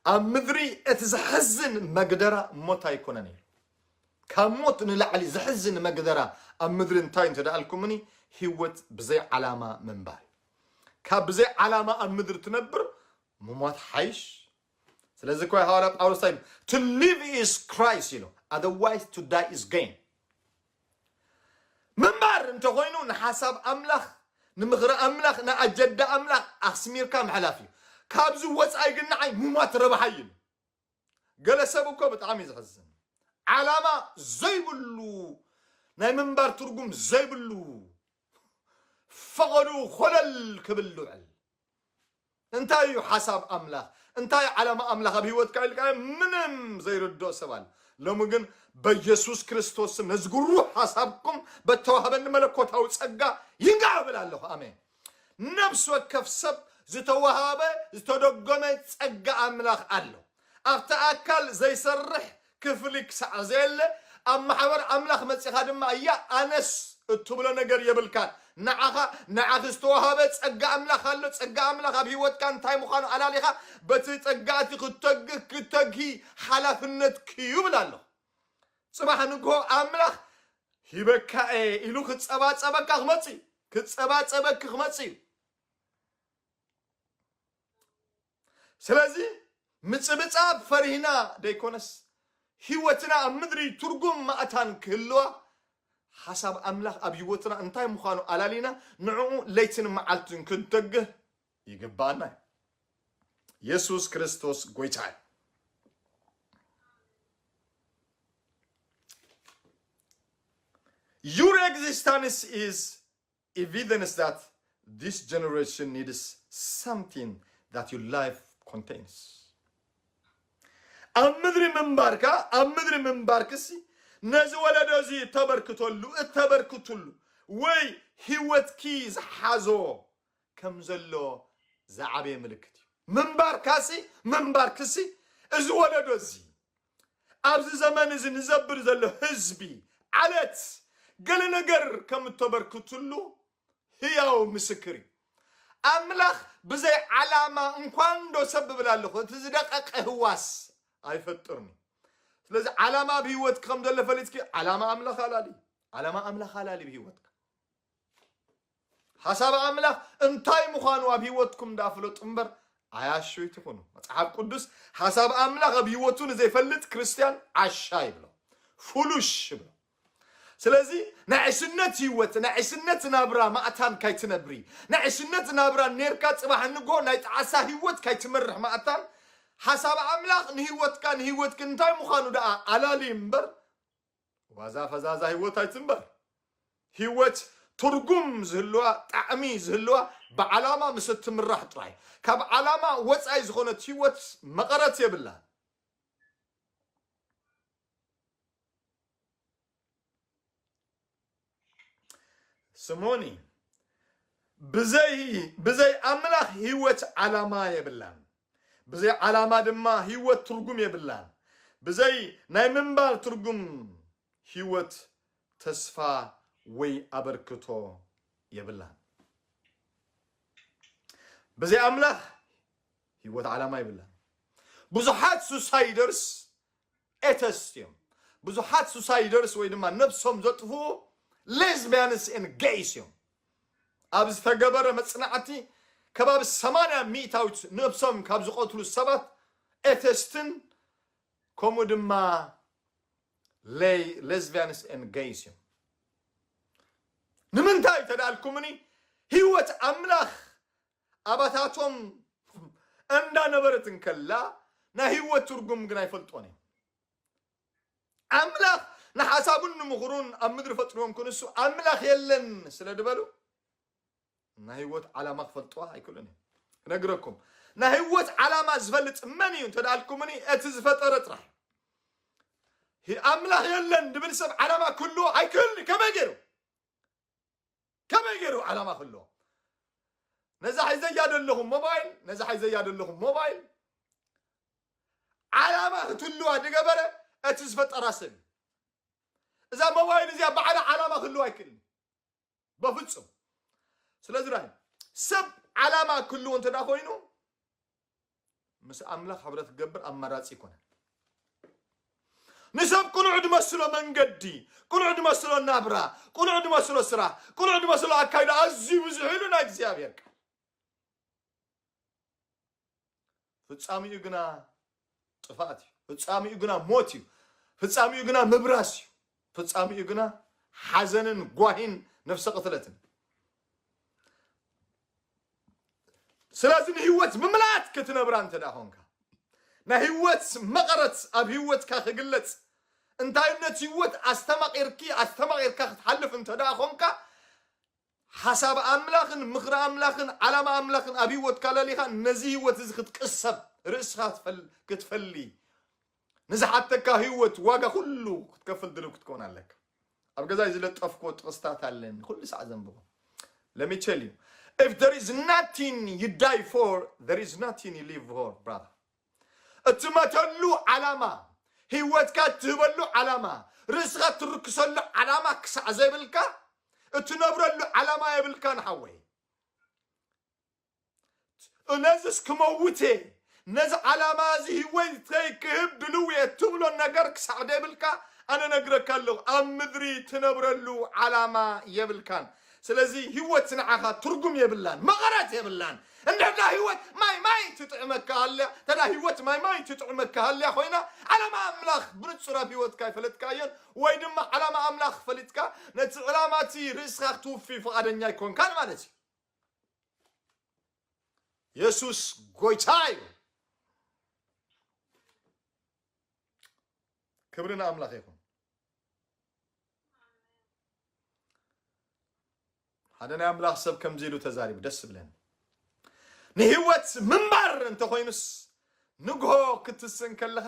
ኣብ ምድሪ እቲ ዘሕዝን መግደራ ሞት ኣይኮነን ኢሉ። ካብ ሞት ንላዕሊ ዘሕዝን መግደራ ኣብ ምድሪ እንታይ እንተ ደኣልኩምኒ፣ ህይወት ብዘይ ዓላማ ምንባር እዩ። ካብ ብዘይ ዓላማ ኣብ ምድሪ ትነብር ምሟት ሓይሽ። ስለዚ እኮ ሃዋርያ ጳውሎስ እንታይ ኢሉ? To live is Christ ኢሉ፣ otherwise to die is gain። ምንባር እንተኾይኑ ንሓሳብ ኣምላኽ፣ ንምኽሪ ኣምላኽ፣ ንኣጀንዳ ኣምላኽ ኣስሚርካ ምሕላፍ እዩ። ካብዚ ወፃኢ ግን ንዓይ ምሟት ረብሓ እዩ። ገለ ሰብ እኮ ብጣዕሚ እዩ ዘሕዝን። ዓላማ ዘይብሉ፣ ናይ ምንባር ትርጉም ዘይብሉ፣ ፈቐዱ ኮለል ክብል ዝውዕል። እንታይ እዩ ሓሳብ ኣምላኽ? እንታይ ዓላማ ኣምላኽ ኣብ ህይወትካ ኢልካ ምንም ዘይርድኦ ሰብ ኣሎ። ሎሚ ግን በኢየሱስ ክርስቶስ ስም ነዚ ግሩህ ሓሳብኩም በተዋህበኒ መለኮታዊ ጸጋ ይንጋዕ እብል ኣለኹ። ኣሜን። ነፍሲ ወከፍ ሰብ ዝተዋሃበ ዝተደጎመ ጸጋ ኣምላኽ ኣሎ። ኣብቲ ኣካል ዘይሰርሕ ክፍሊ ክሳዕ ዘየለ ኣብ ማሕበር ኣምላኽ መጺኻ ድማ እያ ኣነስ እትብሎ ነገር የብልካን። ንዓኻ ንዓኺ ዝተዋሃበ ጸጋ ኣምላኽ ኣሎ። ጸጋ ኣምላኽ ኣብ ህይወትካ እንታይ ምዃኑ ኣላሊኻ በቲ ጸጋ እቲ ክተግ- ክተግሂ ሓላፍነትኪ እዩ ይብል ኣሎ። ጽባሕ ንግሆ ኣምላኽ ሂበካ እየ ኢሉ ክጸባጸበካ ክመጽእ እዩ። ክጸባጸበኪ ክመጽእ እዩ። ስለዚ ምጽብጻብ ፈሪህና ደይኮነስ ህይወትና ኣብ ምድሪ ትርጉም ማእታን ክህልዋ ሓሳብ ኣምላኽ ኣብ ህይወትና እንታይ ምዃኑ ኣላሊና ንዕኡ ለይትን መዓልትን ክንተግህ ይግባኣና እዩ። የሱስ ክርስቶስ ጎይታ እዩ። Your existence is evidence that this generation needs something that your life contains። ኣብ ምድሪ ምንባርካ ኣብ ምድሪ ምንባርክሲ ነዚ ወለዶ እዚ እተበርክተሉ እተበርክትሉ ወይ ህይወትኪ ዝሓዞ ከም ዘሎ ዝዓበየ ምልክት እዩ። ምንባርካሲ ምንባርክሲ እዚ ወለዶ እዚ ኣብዚ ዘመን እዚ ንዘብር ዘሎ ህዝቢ ዓለት ገለ ነገር ከም እተበርክትሉ ህያው ምስክር እዩ። ኣምላኽ ብዘይ ዓላማ እንኳን ዶ ሰብ እብል ኣለኹ እቲ ዝደቀቀ ህዋስ ኣይፈጥርን እዩ። ስለዚ ዓላማ ኣብ ህይወትኪ ከም ዘሎ ፈሊጥኪ ዓላማ ኣምላኽ ኣላሊ ዓላማ ኣምላኽ ኣላሊ ብህይወትካ ሓሳብ ኣምላኽ እንታይ ምዃኑ ኣብ ህይወትኩም ዳፍለጡ እምበር ኣያሽይ ትኹኑ። መጽሓፍ ቅዱስ ሓሳብ ኣምላኽ ኣብ ህይወቱ ንዘይፈልጥ ክርስትያን ዓሻ ይብሎ፣ ፉሉሽ ይብሎ። ስለዚ ናይ ዕሽነት ህይወት ናይ ዕሽነት ናብራ ማእታን ካይትነብሪ ናይ ዕሽነት ናብራ ኔርካ ጽባሕ ንጎ ናይ ጣዕሳ ህይወት ካይትመርሕ ማእታን ሓሳብ ኣምላኽ ንህይወትካ ንህይወትኪ እንታይ ምዃኑ ደኣ ኣላሊ እምበር ዋዛ ፈዛዛ ህይወት ኣይትንበር። ህይወት ትርጉም ዝህልዋ ጣዕሚ ዝህልዋ ብዓላማ ምስ እትምራሕ ጥራይ። ካብ ዓላማ ወፃኢ ዝኾነት ህይወት መቐረት የብላ። ስሞኒ ብዘይ ብዘይ ኣምላኽ ህይወት ዓላማ የብላን። ብዘይ ዓላማ ድማ ህይወት ትርጉም የብላን። ብዘይ ናይ ምንባር ትርጉም ህይወት ተስፋ ወይ ኣበርክቶ የብላን። ብዘይ ኣምላኽ ህይወት ዓላማ የብላን። ብዙሓት ሱሳይደርስ ኤተስት እዮም። ብዙሓት ሱሳይደርስ ወይ ድማ ነብሶም ዘጥፍኡ ሌዝቢያንስ ኤን ጌይስ እዮም። ኣብ ዝተገበረ መጽናዕቲ ከባቢ ሰማንያ ሚእታዊት ነብሶም ካብ ዝቐትሉ ሰባት ኤተስትን ከምኡ ድማ ሌይ ሌዝቢያንስ ኤን ጌይስ እዮም። ንምንታይ ተዳልኩምኒ ህይወት ኣምላኽ ኣባታቶም እንዳነበረት እንከላ ናይ ህይወት ትርጉም ግን ኣይፈልጦን እዮም። ኣምላኽ ንሓሳቡን ንምኽሩን ኣብ ምድሪ ፈጥርዎም ክንሱ ኣምላኽ የለን ስለ ዝበሉ ናይ ህይወት ዓላማ ክፈልጥዋ ኣይክእሉን እዮም። እነግረኩም። ናይ ህይወት ዓላማ ዝፈልጥ መን እዩ እንተ ደኣልኩምኒ፣ እቲ ዝፈጠረ ጥራሕ። ሂ-፣ ኣምላኽ የለን ድብል ሰብ ዓላማ ክህልዎ ኣይክእልን እዩ። ከመይ ገይሩ? ከመይ ገይሩ ዓላማ ክህልዎ? ነዛ ሒዘያ ዘለኹም ሞባይል፣ ነዛ ሒዘያ ዘለኹም ሞባይል ዓላማ ክትህልዋ ዝገበረ እቲ ዝፈጠራ ሰብ እዩ። እዛ ሞባይል እዚኣ ባዕላ ዓላማ ክህልዋ ኣይክእልን። በፍጹም። ስለዚ ራይ ሰብ ዓላማ ክህልዎ እንተ ደኣ ኮይኑ፣ ምስ ኣምላኽ ሕብረት ክገብር ኣማራጺ ይኮነን። ንሰብ ቅኑዕ ድመስሎ መንገዲ፣ ቅኑዕ ድመስሎ ናብራ፣ ቅኑዕ ድመስሎ ስራሕ፣ ቅኑዕ ድመስሎ ኣካይዳ ኣዝዩ ብዙሕ ኢሉ ናይ እግዚኣብሔር ቃል። ፍጻሜኡ ግና ጥፍኣት እዩ። ፍጻሜኡ ግና ሞት እዩ። ፍጻሜኡ ግና ምብራስ እዩ። ፍጻሜኡ ግና ሓዘንን ጓሂን ነፍሰ ቅትለትን። ስለዚ ንህይወት ብምልኣት ክትነብራ እንተ ደኣ ኾንካ፣ ናይ ህይወት መቐረት ኣብ ህይወትካ ክግለጽ፣ እንታይነት ህይወት ኣስተማቒርኪ፣ ኣስተማቒርካ ክትሓልፍ እንተ ደኣ ኾንካ፣ ሓሳብ ኣምላኽን ምኽሪ ኣምላኽን ዓላማ ኣምላኽን ኣብ ህይወትካ ለሊኻ፣ ነዚ ህይወት እዚ ክትቅሰብ ርእስኻ ክትፈል-፣ ክትፈሊ፣ ንዝሓተካ ህይወት ዋጋ ኩሉ ክትከፍል ድልው ክትከውን ኣለካ። ኣብ ገዛይ ዝለጠፍክዎ ጥቕስታት ኣለኒ፣ ኩሉ ሳዕ ዘንብቦ። Let me tell you, if there is nothing you die for, there is nothing you live for, brother. እትመተሉ ዓላማ፣ ህይወትካ እትህበሉ ዓላማ፣ ርእስኻ እትርክሰሉ ዓላማ ክሳዕ ዘይብልካ፣ እትነብረሉ ዓላማ የብልካን ሓወይ። ነዚስ ክመውት እየ፣ ነዚ ዓላማ እዚ ህይወተይ ክህብ ድልው እየ እትብሎ ነገር ክሳዕ ዘይብልካ፣ ኣነ ነግረካ ኣለኹ፣ ኣብ ምድሪ ትነብረሉ ዓላማ የብልካን። ስለዚ ህይወት ንዓኻ ትርጉም የብላን፣ መቐረት የብላን። እንድሕር ደኣ ህይወት ማይ ማይ ትጥዕመካ ሃልያ፣ እንተ ደኣ ህይወት ማይ ማይ ትጥዕመካ ሃልያ ኮይና፣ ዓላማ ኣምላኽ ብንጹር ኣብ ህይወትካ ኣይፈለጥካዮን፣ ወይ ድማ ዓላማ ኣምላኽ ፈሊጥካ፣ ነቲ ዕላማ እቲ ርእስኻ ክትውፊ ፍቓደኛ ኣይኮንካን ማለት እዩ። የሱስ ጎይታ እዩ። ክብሪ ንኣምላኽ ይኹን። ሓደ ናይ ኣምላኽ ሰብ ከምዚ ኢሉ ተዛሪቡ ደስ ይብለኒ። ንህይወት ምንባር እንተኾይኑስ፣ ንግሆ ክትስእ ከለኻ፣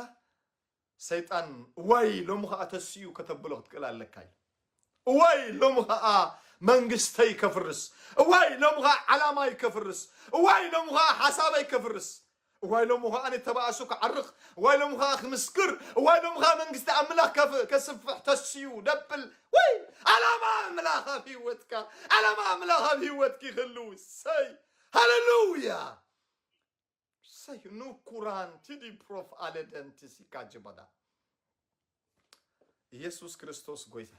ሰይጣን፣ "እዋይ፣ ሎሚ ኸኣ ተሲኡ" ከተብሎ ክትክእል ኣለካ እዩ። "እዋይ፣ ሎሚ ኸኣ መንግስተይ ከፍርስ፣ እዋይ፣ ሎሚ ኸኣ ዓላማይ ከፍርስ፣ እዋይ፣ ሎሚ ኸኣ ሓሳበይ ከፍርስ፣ እዋይ፣ ሎሚ ኸኣ ንተባእሱ ክዓርኽ፣ እዋይ፣ ሎሚ ኸኣ ክምስክር፣ እዋይ፣ ሎሚ ኸኣ መንግስቲ ኣምላኽ ከፍ-፣ ከስፍሕ ተሲኡ" ደብል። ወይ፣ ዓላማ ኣምላኽ ኣብ ህይወትካ፣ ዓላማ ኣምላኽ ኣብ ህይወትኪ ክህልው። ሰይ፣ ሃሌሉያ። ሰይ፣ ንኩራን ቲዲ ፕሮፍ ኣለደን ትሲካ ጅበዳ። ኢየሱስ ክርስቶስ ጎይታ።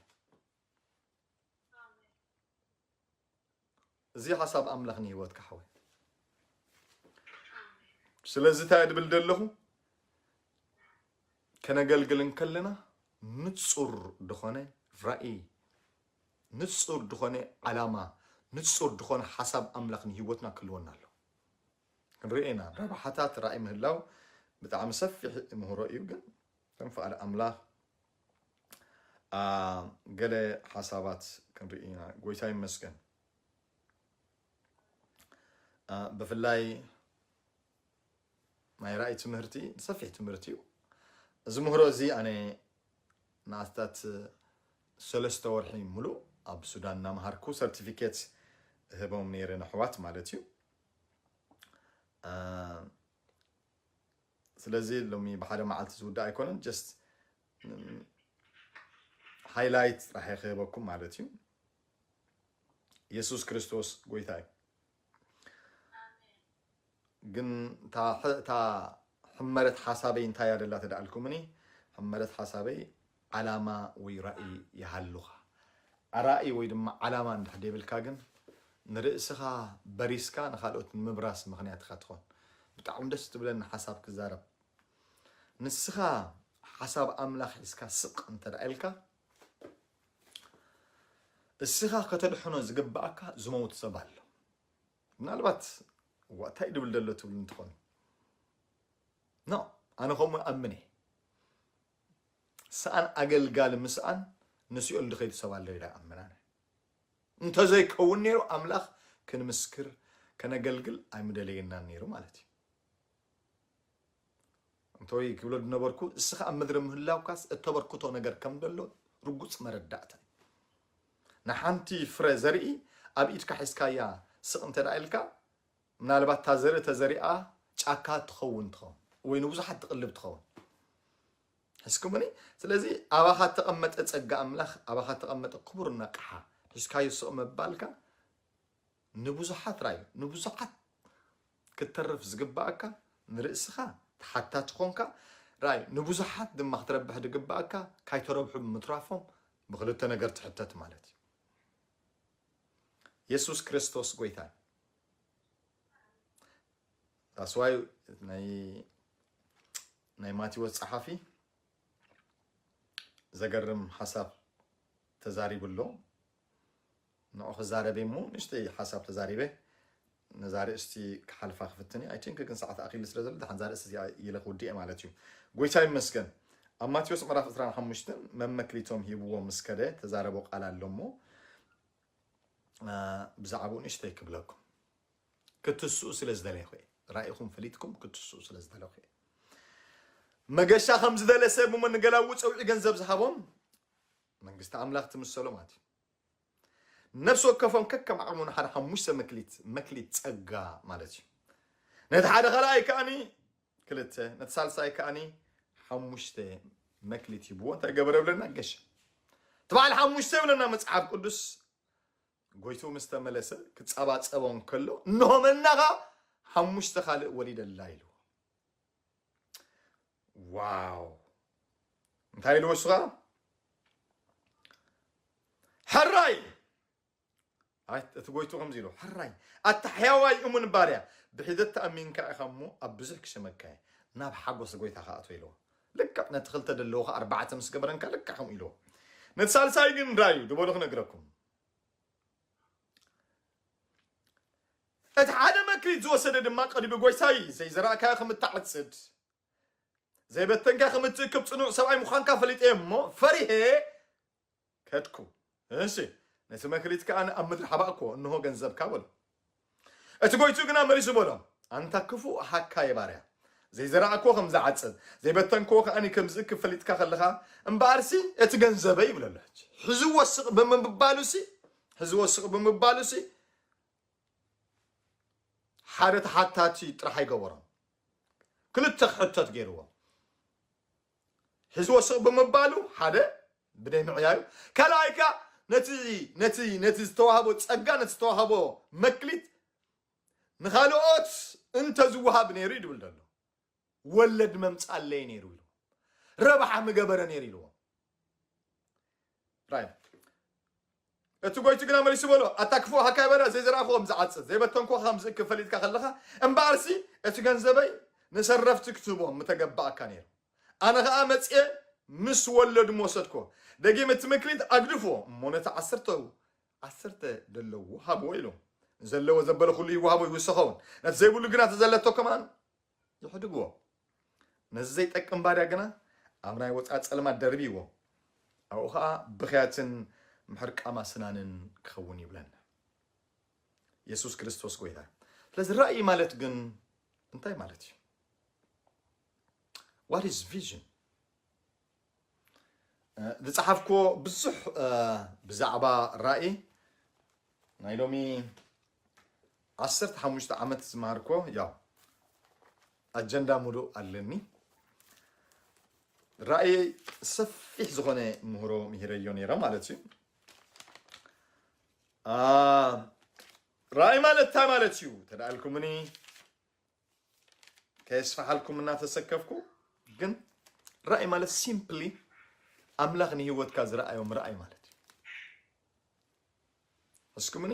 እዚ ሓሳብ ኣምላኽ ንህይወትካ ሓወይ። ስለዚ እንታይ ድብል ዘለኹ? ከነገልግል እንከለና ንጹር ድኾነ ራእይ፣ ንጹር ድኾነ ዓላማ፣ ንጹር ድኾነ ሓሳብ ኣምላኽ ንህይወትና ክህልወና ኣሎ። ክንርኢ ኢና። ረብሓታት ራእይ ምህላው ብጣዕሚ ሰፊሕ ምህሮ እዩ፣ ግን ከም ፍቓድ ኣምላኽ፣ አ፣ ገለ ሓሳባት ክንርኢ ኢና። ጎይታ ይመስገን። አ፣ ብፍላይ ናይ ራእይ ትምህርቲ ሰፊሕ ትምህርቲ እዩ። እዚ ምህሮ እዚ ኣነ ንኣስታት ሰለስተ ወርሒ ሙሉእ ኣብ ሱዳን እናምሃርኩ ሰርቲፊኬት እህቦም ነይረ፣ ንኣሕዋት ማለት እዩ። አ፣ ስለዚ ሎሚ ብሓደ መዓልቲ ዝውዳእ ኣይኮነን፣ just ሃይላይት ጥራሕ እየ ክህበኩም ማለት እዩ። የሱስ ክርስቶስ ጎይታ እዩ። ግን እታ ሕ-፣ እታ ሕመረት ሓሳበይ እንታይ እያ ደላ ተደኣልኩምኒ፣ ሕመረት ሓሳበይ ዓላማ ወይ ራእይ ይሃሉኻ። ራእይ ወይ ድማ ዓላማ እንድሕር ደይብልካ ግን ንርእስኻ በሪስካ ንኻልኦት ንምብራስ ምኽንያት ኢኻ ትኾን። ብጣዕሚ ደስ ትብለኒ ሓሳብ ክዛረብ። ንስኻ ሓሳብ ኣምላኽ ሒዝካ ስቕ እንተ ደኣ ኢልካ፣ እስኻ ከተድሕኖ ዝግብኣካ ዝመውት ሰብ ኣሎ። ምናልባት፣ "እዋ፣ እንታይ ድብል ደሎ?" ትብሉ እንትኾኑ። ኖ፣ ኣነ ከምኡ ኣምን እየ። ሰኣን ኣገልጋሊ ምስኣን ንሲኦል ድኸይድ ሰብ ኣሎ ኢለ ኣምን ኣነ። እንተዘይከውን ነይሩ ኣምላኽ ክንምስክር፣ ከነገልግል ኣይምደለየናን ነይሩ ማለት እዩ። እንተወይ ክብሎ ዝነበርኩ፣ እስኻ ኣብ ምድሪ ምህላውካስ እተበርክቶ ነገር ከም ዘሎ ርጉጽ መረዳእታ እዩ። ንሓንቲ ፍረ ዘርኢ ኣብ ኢድካ ሒዝካያ ስቕ እንተ ደኣ ኢልካ፣ ምናልባት እታ ዘርኢ ተዘሪኣ ጫካ ትኸውን ትኸውን፣ ወይ ንብዙሓት ትቕልብ ትኸውን። ሕዝኩምኒ? ስለዚ ኣባኻ ተቐመጠ ጸጋ ኣምላኽ፣ ኣባኻ ተቐመጠ ክቡር ነቕሓ ሒዝካዮ ስቕ ምባልካ ንብዙሓት ራዩ፣ ንብዙሓት ክትተርፍ ዝግባኣካ ንርእስኻ ተሓታቲ ኾንካ ራዩ፣ ንብዙሓት ድማ ክትረብሕ ዝግባኣካ ካይተረብሑ ብምትራፎም ብኽልተ ነገር ትሕተት ማለት እዩ። የሱስ ክርስቶስ ጎይታ እዩ። That's why ናይ ናይ ማቴዎስ ጸሓፊ ዘገርም ሓሳብ ተዛሪቡ ኣሎ። ንዑ ክዛረበ እሞ ንእሽተይ ሓሳብ ተዛሪበ ነዛ ርእስቲ ክሓልፋ ክፍትን እየ። I think ግን ሰዓት ኣኺሉ ስለ ዘሎ ደሓን እዛ ርእስቲ እዚኣ ኢለ ክውድእ እየ ማለት እዩ። ጎይታ ይመስገን። ኣብ ማቴዎስ ምዕራፍ ዕስራን ሓሙሽተን መመክሊቶም ሂብዎ ምስ ከደ ተዛረቦ ቃል ኣሎ እሞ ብዛዕባኡ ንእሽተይ ክብለኩም ክትስኡ ስለ ዝደለኹ እየ። ራእይኹም ፈሊጥኩም ክትስኡ ስለ ዝደለኹ እየ። መገሻ ከም ዝደለ ሰብ እሞ ንገላዉ ፀውዒ ገንዘብ ዝሃቦም መንግስቲ ኣምላኽ ትምሰሎ ማለት እዩ። ነፍሲ ወከፎም ከከም ዓቕሙ ንሓደ ሓሙሽተ መክሊት መክሊት ጸጋ ማለት እዩ። ነቲ ሓደ ካልኣይ ከኣኒ ክልተ፣ ነቲ ሳልሳይ ከኣኒ ሓሙሽተ መክሊት ሂብዎ። እንታይ ገበረ ብለና? ገሻ። እቲ በዓል ሓሙሽተ ይብለና መጽሓፍ ቅዱስ። ጎይትኡ ምስ ተመለሰ ክጸባጸቦ እንከሎ፣ እንሆ መናኻ ሓሙሽተ ካልእ ወሊደላ ኢልዎ። ዋው! እንታይ ኢልዎ እሱ ኸዓ? ሕራይ! ኣይ፣ እቲ ጎይቱ ከምዚ ኢሉ፣ ሕራይ፣ ኣታ ሕያዋይ እሙን ባርያ፣ ብሒደት ተኣሚንካ ኢኻ እሞ ኣብ ብዙሕ ክሸመካ እየ፣ ናብ ሓጎስ ጎይታ ከኣቶ ኢልዎ። ልክዕ ነቲ ክልተ ደለዎ ኸዓ ኣርባዕተ ምስ ገበረንካ ልክዕ ከምኡ ኢልዎ። ነቲ ሳልሳይ ግን እንታይ እዩ ዝበሎ ክነግረኩም። እቲ ሓደ መክሊት ዝወሰደ ድማ ቅድሚ ጎይታይ ዘይዘራእካዮ ከም እትዓጽድ ዘይበተንካ ከም እትእክብ ጽኑዕ ሰብኣይ ምዃንካ ፈሊጠ እሞ ፈሪሄ ከድኩ። እሺ፣ ነቲ መክሊት ከኣ ኣብ ምድሪ ሓባእክዎ፣ እንሆ ገንዘብካ በሎ። እቲ ጎይቱ ግና መሊሱ በሎ፣ ኣንታ ክፉእ ሃካየ ባርያ፣ ዘይዘራእክዎ ከም ዝዓጽድ ዘይበተንክዎ ከኣ ከም ዝእክብ ፈሊጥካ ከለኻ እምበኣርሲ እቲ ገንዘበይ ይብለሎ። ሕጂ ሕዚ ወስቕ ብምባሉሲ ሕዚ ወስቕ ብምባሉሲ ሓደ ተሓታቲ ጥራሕ ኣይገበሮን። ክልተ ክሕተት ገይርዎ። ሕዚ ወስቕ ብምባሉ ሓደ ብደይ ምዕያዩ፣ ካልኣይ ከኣ ነቲ ነቲ ነቲ ዝተዋህቦ ጸጋ ነቲ ዝተዋህቦ መክሊት ንኻልኦት እንተ ዝወሃብ ነይሩ እዩ ድብል ዘሎ። ወለድ መምጻለይ ነይሩ ኢሉ ረብሓ ምገበረ ነይሩ ኢልዎ። ራይ እቲ ጎይቱ ግና መሊሱ በሎ፣ ኣታ ክፉእ ሃካይ በዳ ዘይዘራእኹ ከም ዝዓጽድ ዘይበተንኩ ከም ዝእክብ ፈሊጥካ ከለኻ እምበኣርሲ እቲ ገንዘበይ ንሰረፍቲ ክትህቦም ምተገባእካ ነይሩ። ኣነ ኸኣ መጽኤ ምስ ወለዱ ወሰድኮ። ደጊም እቲ መክሊት ኣግድፎ እሞ ነቲ ዓሰርተ ዓሰርተ ደለዎ ሃብዎ ኢሉ። ዘለዎ ዘበለ ኩሉ ይወሃቦ ይውሰኸውን። ነቲ ዘይብሉ ግና ተዘለቶ ከማን ይሕድግዎ። ነዚ ዘይጠቅም ባርያ ግና ኣብ ናይ ወፃእ ጸልማት ደርብይዎ። ኣብኡ ኸዓ ብኽያትን ምሕርቃማ ስናንን ክኸውን ይብለና። የሱስ ክርስቶስ ጎይታ። ስለዚ ራእይ ማለት ግን እንታይ ማለት እዩ? What is vision? ዝጸሓፍክዎ ብዙሕ ብዛዕባ ራእይ ናይ ሎሚ ዓሰርተ ሓሙሽተ ዓመት ዝመሃርክዎ ያው ኣጀንዳ ሙሉእ ኣለኒ። ራእይ ሰፊሕ ዝኾነ ምህሮ ምሂረዮ ነይረ ማለት እዩ። ራእይ ማለት እንታይ ማለት እዩ ተዳኣልኩምኒ ከየስፋሓልኩም እናተሰከፍኩ ግን ራእይ ማለት simply ኣምላኽ ንህይወትካ ዝረኣዮም ራእይ ማለት እዩ። እስኩምኒ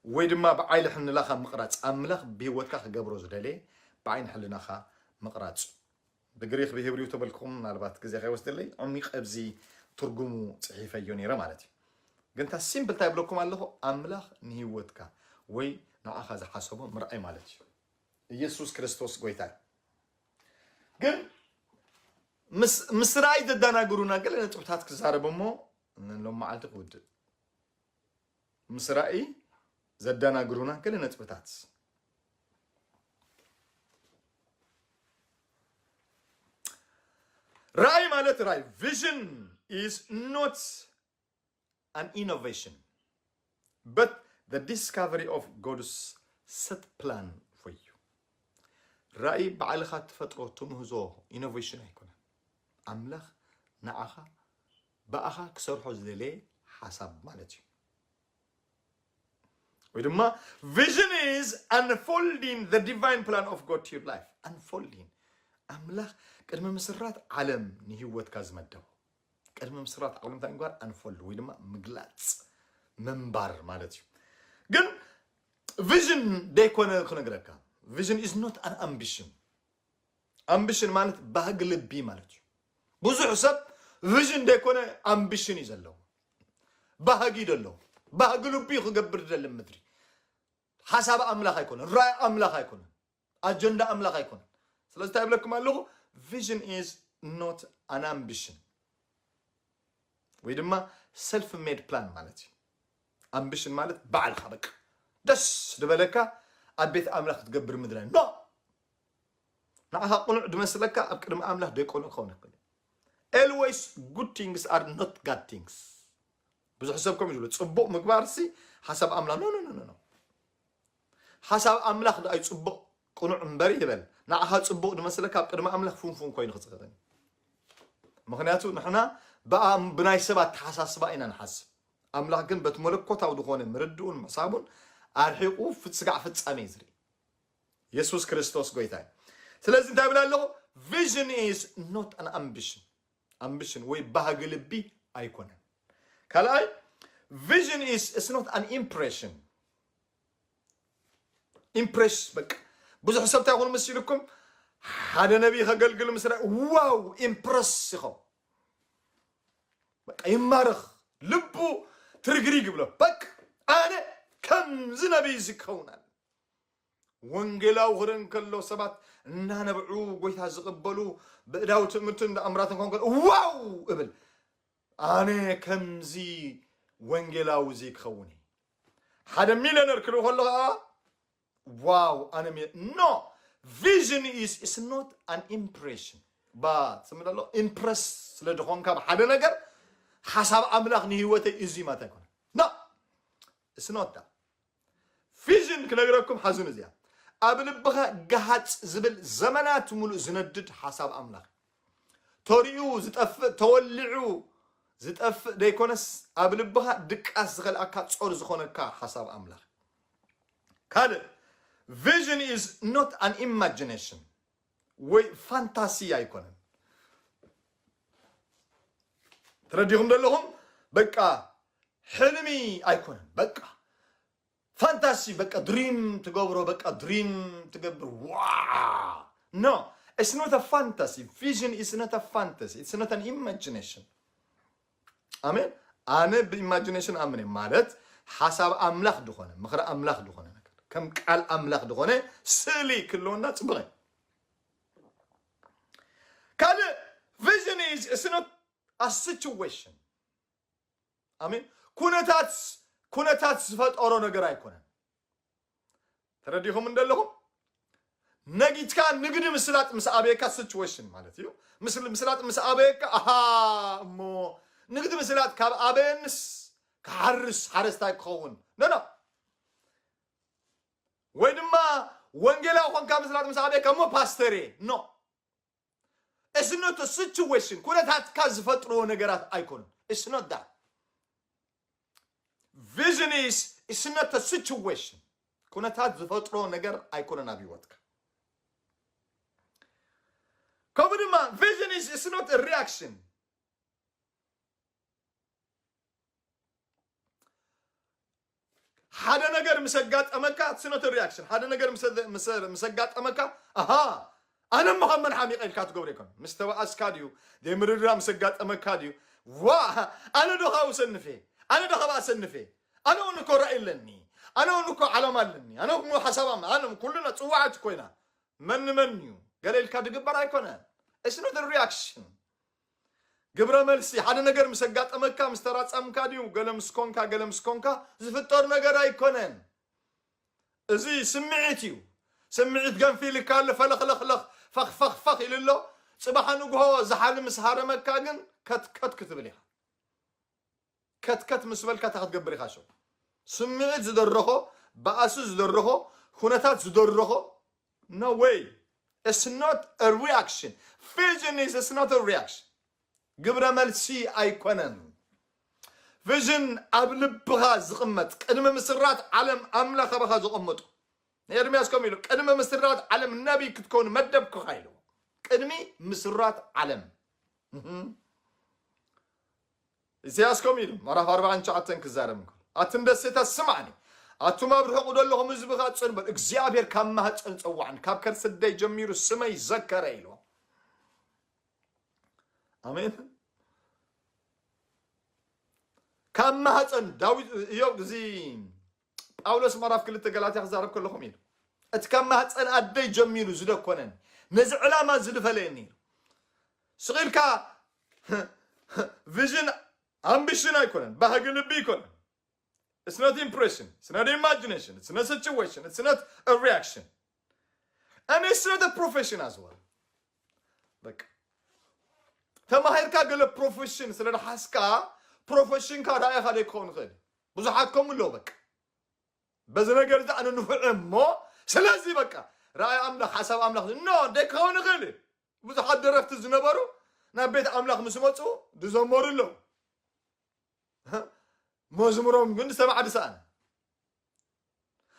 ወይ ድማ ብዓይኒ ሕልናኻ ምቕራጽ ኣምላኽ ብህይወትካ ክገብሮ ዝደለየ ብዓይኒ ሕልናኻ ምቕራጽ ብግሪኽ ብሂብሪው ተበልኩኹም ምናልባት ግዜ ከይወስደለይ ዕሚቕ ኣብዚ ትርጉሙ ጽሒፈዮ ነይረ ማለት እዩ። ግን እታ simple እንታይ ብለኩም ኣለኹ ኣምላኽ ንህይወትካ ወይ ንዓኻ ዝሓሰቦ ምርኣይ ማለት እዩ። ኢየሱስ ክርስቶስ ጎይታ እዩ። ግን ምስ ምስ ራእይ ዘዳናግሩና ገለ ነጥብታት ክዛረብ እሞ ሎም መዓልቲ ክውድእ ምስ ራእይ ዘዳናግሩና ገለ ነጥብታት ራእይ ማለት ራእይ vision is not an innovation but the discovery of God's set plan for you። ራእይ ባዕልኻ ትፈጥሮ ትምህዞ ኢኖቬሽን ኣይኮነን። ኣምላኽ ንዓኻ ብኣኻ ክሰርሖ ዝደለየ ሓሳብ ማለት እዩ። ወይ ድማ vision is unfolding the divine plan of God to your life። Unfolding ኣምላኽ ቅድሚ ምስራት ዓለም ንህይወትካ ዝመደቦ። ቅድሚ ምስራት ዓለም እንታይ ምግባር? Unfold ወይ ድማ ምግላፅ ምንባር ማለት እዩ። ግን vision ደይኮነ ክነግረካ። Vision is not an ambition። Ambition ማለት ባህጊ ልቢ ማለት እዩ። ብዙሕ ሰብ vision ደይኮነ ambition እዩ ዘለዎ። ባህጊ ደለዎ። ባህጊ ልቢ ክገብር ደሊ ምድሪ። ሓሳብ ኣምላኽ ኣይኮነን፣ ራእይ ኣምላኽ ኣይኮነን፣ ኣጀንዳ ኣምላኽ ኣይኮነን። ስለዚ እንታይ ይብለኩም ኣለኹ? Vision is not an ambition ወይ ድማ self made plan ማለት እዩ። Ambition ማለት ባዕልኻ በቃ ደስ ዝበለካ ኣብ ቤት ኣምላኽ ክትገብር ምድላይ። ኖ! ንዓኻ ቅኑዕ ድመስለካ ኣብ ቅድሚ ኣምላኽ ደይቀኑዕ ክኸውን ይኽእል። Always good things are not God things። ብዙሕ ሰብ ከም ይብሉ ጽቡቕ ምግባር ሲ ሓሳብ ኣምላኽ። ኖ ኖ ኖ ኖ። ሓሳብ ኣምላኽ ደኣ እዩ ጽቡቕ ቅኑዕ እምበሪ ይበል። ንዓኻ ጽቡቕ ድመስለካ ኣብ ቅድሚ ኣምላኽ ፍንፉን ኮይኑ ክጽኸተኒ። ምኽንያቱ ንሕና ብኣ- ብናይ ሰብ ኣተሓሳስባ ኢና ንሓስብ። ኣምላኽ ግን በቲ መለኮታዊ ዝኾነ ምርድኡን ምሕሳቡን ኣርሒቑ ፍት- ስጋዕ ፍጻሜ እዩ ዝርኢ። የሱስ ክርስቶስ ጎይታ እዩ። ስለዚ እንታይ ብል ኣለኹ? Vision is not an ambition። Ambition ወይ ባህጊ ልቢ ኣይኮነን። ካልኣይ vision is it's not an impression። Impress በቃ ብዙሕ ሰብ እንታይ ይኹን ምስ ኢልኩም ሓደ ነቢይ ከገልግል ምስ ረአ ዋው ኢምፕረስ ይኸውን። በቃ ይማረኽ ልቡ ትርግሪግ ይብሎ። በቃ ኣነ ከምዚ ነቢይ እዚ ክኸውን ኣለ። ወንጌላዊ ክርኢ እንከሎ ሰባት እናነብዑ ጎይታ ዝቕበሉ ብእዳው ትእምርትን እንዳኣምራትን ኮንከ ዋው እብል። ኣነ ከምዚ ወንጌላዊ እዚ ክኸውን እየ። ሓደ ሚሊዮነር ክርኢ ከሎ ከዓ ዋው ኣነ ሚሊ- no vision is is not an impression። ባ ስምለሎ ኢምፕረስ ስለ ዝኾንካ ብሓደ ነገር ሓሳብ ኣምላኽ ንህይወተይ እዚ ማለት ኣይኮነ። No, it's not that። ቪዥን ክነግረኩም ሓዙን እዚኣ ኣብ ልብኻ ገሃጽ ዝብል ዘመናት ሙሉእ ዝነድድ ሓሳብ ኣምላኽ ተሪኡ ዝጠፍእ ተወሊዑ ዝጠፍእ ደይኮነስ ኣብ ልብኻ ድቃስ ዝኸልኣካ ጾር ዝኾነካ ሓሳብ ኣምላኽ። ካልእ vision is not an imagination ወይ ፋንታሲ ኣይኮነን። ተረዲኹም ዘለኹም በቃ ሕልሚ ኣይኮነን። በቃ ፋንታሲ በቃ ድሪም ትገብሮ በቃ ድሪም ትገብር ዋ no it's not a fantasy vision is not a fantasy it's not an imagination። ኣሜን። ኣነ ብኢማጂኔሽን ኣምን ማለት ሓሳብ ኣምላኽ ዝኾነ ምኽሪ ኣምላኽ ዝኾነ ነገር ከም ቃል ኣምላኽ ዝኾነ ስእሊ ክህልወና ፅቡቕ እዩ። ካልእ vision is it's not a situation። ኣሜን። ኩነታት ኩነታት ዝፈጠሮ ነገር ኣይኮነን። ተረዲኹም እንደለኹም ነጊትካ ንግዲ ምስላጥ ምስ ኣበየካ situation ማለት እዩ። ምስላጥ ምስ ኣበየካ ኣሃ እሞ ንግዲ ምስላጥ ካብ ኣበየንስ ክሓርስ ሓረስታይ ክኸውን ኖ ኖ ወይ ድማ ወንጌላዊ ኮንካ ምስላጥ ምስ ኣበየካ እሞ ፓስተር እየ ኖ። It's not a situation ኩነታትካ ዝፈጥርዎ ነገራት ኣይኮኑን። It's not that vision is it's not a situation ኩነታት ዝፈጥሮ ነገር ኣይኮነን ኣብ ህይወትካ። ከምኡ ድማ vision is it's not a reaction። ሓደ ነገር ምስ ኣጋጠመካ it's not a reaction ሓደ ነገር ምስ ኣጋጠመካ ኣሃ ኣነ እሞ ከም መን ሓሚቐ ኢልካ ትገብሮ ይኮን። ምስ ተባኣስካ ድዩ ዘይምርድራ ምስ ኣጋጠመካ ድዩ ዋ ኣነ ዶ ካብኡ ሰንፌ ኣነ ዶ ካብኣ ሰንፌ ኣነ እውን እኮ ራእይ ኣለኒ ኣነ እውን እኮ ዓላማ ኣለኒ ኣነ እውን ሓሳብ ኣነ ኩልና ፅዋዓት ኮይና መን ንመን እዩ ገለ ኢልካ ድግበር ኣይኮነ። It's not a reaction ግብረ መልሲ ሓደ ነገር ምስ ኣጋጠመካ ምስ ተራጸምካ ድዩ ገለ ምስ ኮንካ ገለ ምስ ኮንካ ዝፍጠር ነገር ኣይኮነን። እዚ ስምዒት እዩ። ስምዒት ገንፊልካ ኣሎ ፈለኽለኽለኽ ፈኽፈኽፈኽ ኢሉ ኣሎ። ጽባሕ ንግሆ ዝሓልም ምስ ሃረመካ ግን ከትከት ክትብል ኢኻ። ከትከት ምስ በልካ እንታይ ክትገብር ኢኻ? ሸው ስምዒት ዝደረኾ፣ ባእሲ ዝደረኾ፣ ኩነታት ዝደረኾ፣ no way. It's not a reaction. Vision is it's not a reaction. ግብረ መልሲ ኣይኮነን። ቪዥን ኣብ ልብኻ ዝቕመጥ፣ ቅድሚ ምስራት ዓለም ኣምላኽ ኣባኻ ዘቐመጦ። ንኤርምያስ ከምኡ ኢሉ፣ ቅድሚ ምስራት ዓለም ነቢይ ክትከውን መደብኩኻ ኢሉ። ቅድሚ ምስራት ዓለም። እህም። ኢሳያስ ከምኡ ኢሉ፣ ምዕራፍ ኣርባዓን ትሽዓተን ክዛረብ እንከሎ፣ ኣትን ደሴታት ስምዓኒ፣ ኣቱም ኣብ ርሑቕ ዘለኹም ህዝብኻ ጽን በል፣ እግዚኣብሔር ካብ ማህፀን ጸዋዕኒ፣ ካብ ከርሲ ኣደይ ጀሚሩ ስመይ ዘከረ ኢሉ። ኣሜን። ካብ ማህፀን ዳዊት፣ እዮብ፣ እዚ ጳውሎስ ምዕራፍ ክልተ ገላትያ ክዛረብ ከለኹም ኢሉ፣ እቲ ካብ ማህፀን ኣደይ ጀሚሩ ዝደኮነኒ፣ ነዚ ዕላማ ዝድፈለየኒ ኢሉ። ስቕ ኢልካ ቪዥን ኣምቢሽን ኣይኮነን፣ ባህጊ ልቢ ኣይኮነን። It's not impression, it's not imagination, it's not situation, it's not a reaction. And it's not a profession as well. በቃ ተማሂርካ ገለ ፕሮፌሽን ስለ ዝሓዝካ ፕሮፌሽንካ ራእይኻ ደይ ክኸውን ይኽእል እዩ። ብዙሓት ከምኡ ኣለዉ። በቃ በዚ ነገር እዚ ኣነ ንፉዕ እሞ ስለዚ በቃ ራእይ ኣምላኽ ሓሳብ ኣምላኽ ኖ ደይ ክኸውን ይኽእል እዩ። ብዙሓት ደረፍቲ ዝነበሩ ናብ ቤት ኣምላኽ ምስ መፁ ዝዘመሩ ኣለዉ። መዝሙሮም ግን ዝሰማዕ ዝሰኣነ።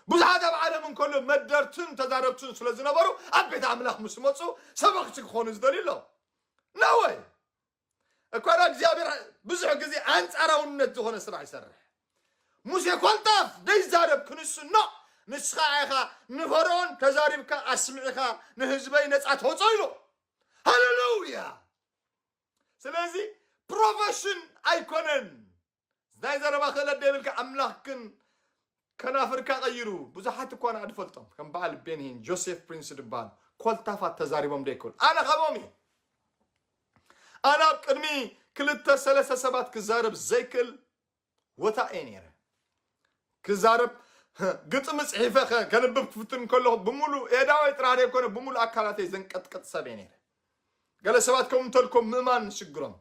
ብዙሓት ኣብ ዓለም እንከሎ መደርትን ተዛረብትን ስለ ዝነበሩ ኣብ ቤት ኣምላኽ ምስ መፁ ሰበኽቲ ክኾኑ ዝደልዩ ኣለዉ። ነወይ እኳ ዳ እግዚኣብሔር ብዙሕ ግዜ ኣንጻራውነት ዝኾነ ስራሕ ይሰርሕ። ሙሴ ኮልታፍ ደይዛረብ ክንሱ ኖ ንስኻ ኢኻ ንፈርዖን ተዛሪብካ ኣስሚዕኻ ንህዝበይ ነጻ ተውፅኦ ኢሉ። ሃሌሉያ። ስለዚ ፕሮፌሽን ኣይኮነን። ናይ ዘረባ ክእለት ደይብልካ ኣምላኽ ግን ከናፍርካ ቀይሩ ብዙሓት እኳ ንኣ ድፈልጦም ከም በዓል ቤንሂን ጆሴፍ ፕሪንስ ዝበሃል ኮልታፋት ተዛሪቦም ደይክእል ኣነ ካብኦም እየ። ኣነ ኣብ ቅድሚ ክልተ ሰለስተ ሰባት ክዛረብ ዘይክእል ወታ እየ ነይረ። ክዛረብ ግጥሚ ጽሒፈ ከ- ከንብብ ክፍትን ከለኹ ብምሉእ የዳወይ ጥራሕ ዘይኮነ ብምሉእ ኣካላተይ ዘንቀጥቅጥ ሰብ እየ ነይረ። ገለ ሰባት ከም እንተልኮም ምእማን ሽግሮም።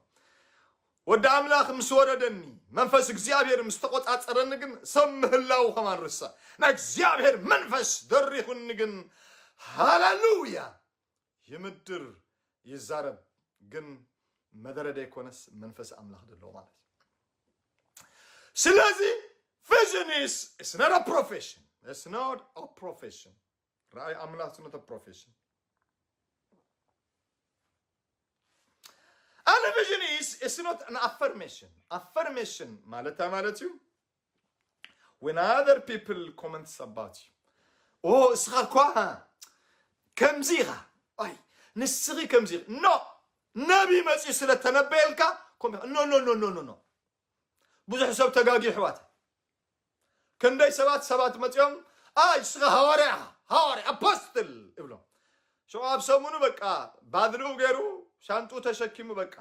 ወዲ ኣምላኽ ምስ ወረደኒ መንፈስ እግዚኣብሔር ምስ ተቆጻጸረኒ ግን ሰብ ምህላው ከማን ርሳእ። ናይ እግዚኣብሔር መንፈስ ደሪኹኒ ግን ሃሌሉያ ይምድር ይዛረብ ግን መደረ ደይኮነስ መንፈስ ኣምላኽ ደለዎ ማለት እዩ። ስለዚ vision is it's not a profession. It's not a profession. ራእይ ኣምላኽ it's not a profession. And vision is it's not an affirmation. Affirmation ማለት እንታይ ማለት እዩ? When other people comments about you. ኦ እስኻ እኳ ከምዚ ኢኻ። ኣይ ንስኺ ከምዚ ኢኻ። ኖ ነቢ መፅዩ ስለ ተነበየልካ ኮም- ኖ ኖ ኖ ኖ ኖ ኖ ብዙሕ ሰብ ተጋጊ ኣሕዋት። ክንደይ ሰባት ሰባት መፅዮም ኣይ እስኻ ሃዋርያ ኢኻ፣ ሃዋርያ ኣፖስትል እብሎም። ሽዑ ኣብ ሰሙኑ በቃ ባድልኡ ገይሩ ሻንጡ ተሸኪሙ በቃ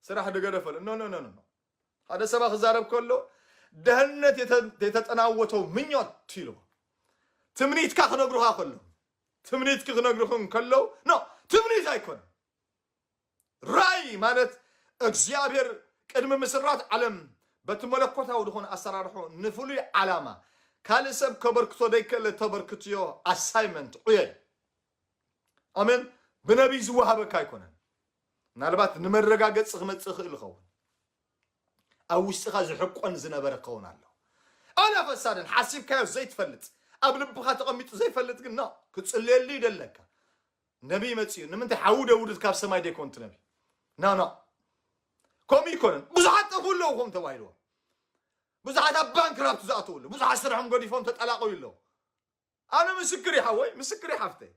ስራሕ ድገደፈሉ። ኖ ኖ ኖ ኖ ሓደ ሰባ ክዛረብ ከሎ ደህንነት የተ- የተጠናወተው ምኞት ኢሉ ትምኒትካ ክነግሩኻ ከሎ ትምኒትኪ ክነግሩኽን ከለው ኖ ትምኒት ኣይኮነን። ራእይ ማለት እግዚኣብሔር ቅድሚ ምስራት ዓለም በቲ መለኮታዊ ዝኾነ ኣሰራርሖ ንፍሉይ ዓላማ ካልእ ሰብ ከበርክቶ ደይክእል ተበርክትዮ ኣሳይመንት ዕዮ እዩ። ኣሜን። ብነቢይ ዝወሃበካ ኣይኮነን። ምናልባት ንመረጋገፂ ክመፅእ ይኽእል ይኸውን። ኣብ ውሽጥኻ ዝሕቆን ዝነበረ ክኸውን ኣሎ። ኣላ ፈሳድን ሓሲብካዮ ዘይትፈልጥ ኣብ ልብኻ ተቐሚጡ ዘይፈልጥ ግን ኖ ክፅልየሉ ይደለካ። ነቢይ መፅኡ ንምንታይ ሓዊ ደውርድ ካብ ሰማይ ደይኮንት ነቢ ና ና ከምኡ ይኮነን። ብዙሓት ጠፍኡ ኣለዉ ከም ተባሂልዎ ብዙሓት ኣብ ባንክራፕት ዝኣተዉ ኣለዉ። ብዙሓት ስርሖም ገዲፎም ተጠላቀዩ ኣለዉ። ኣነ ምስክር ይሓወይ ምስክር ይሓፍተይ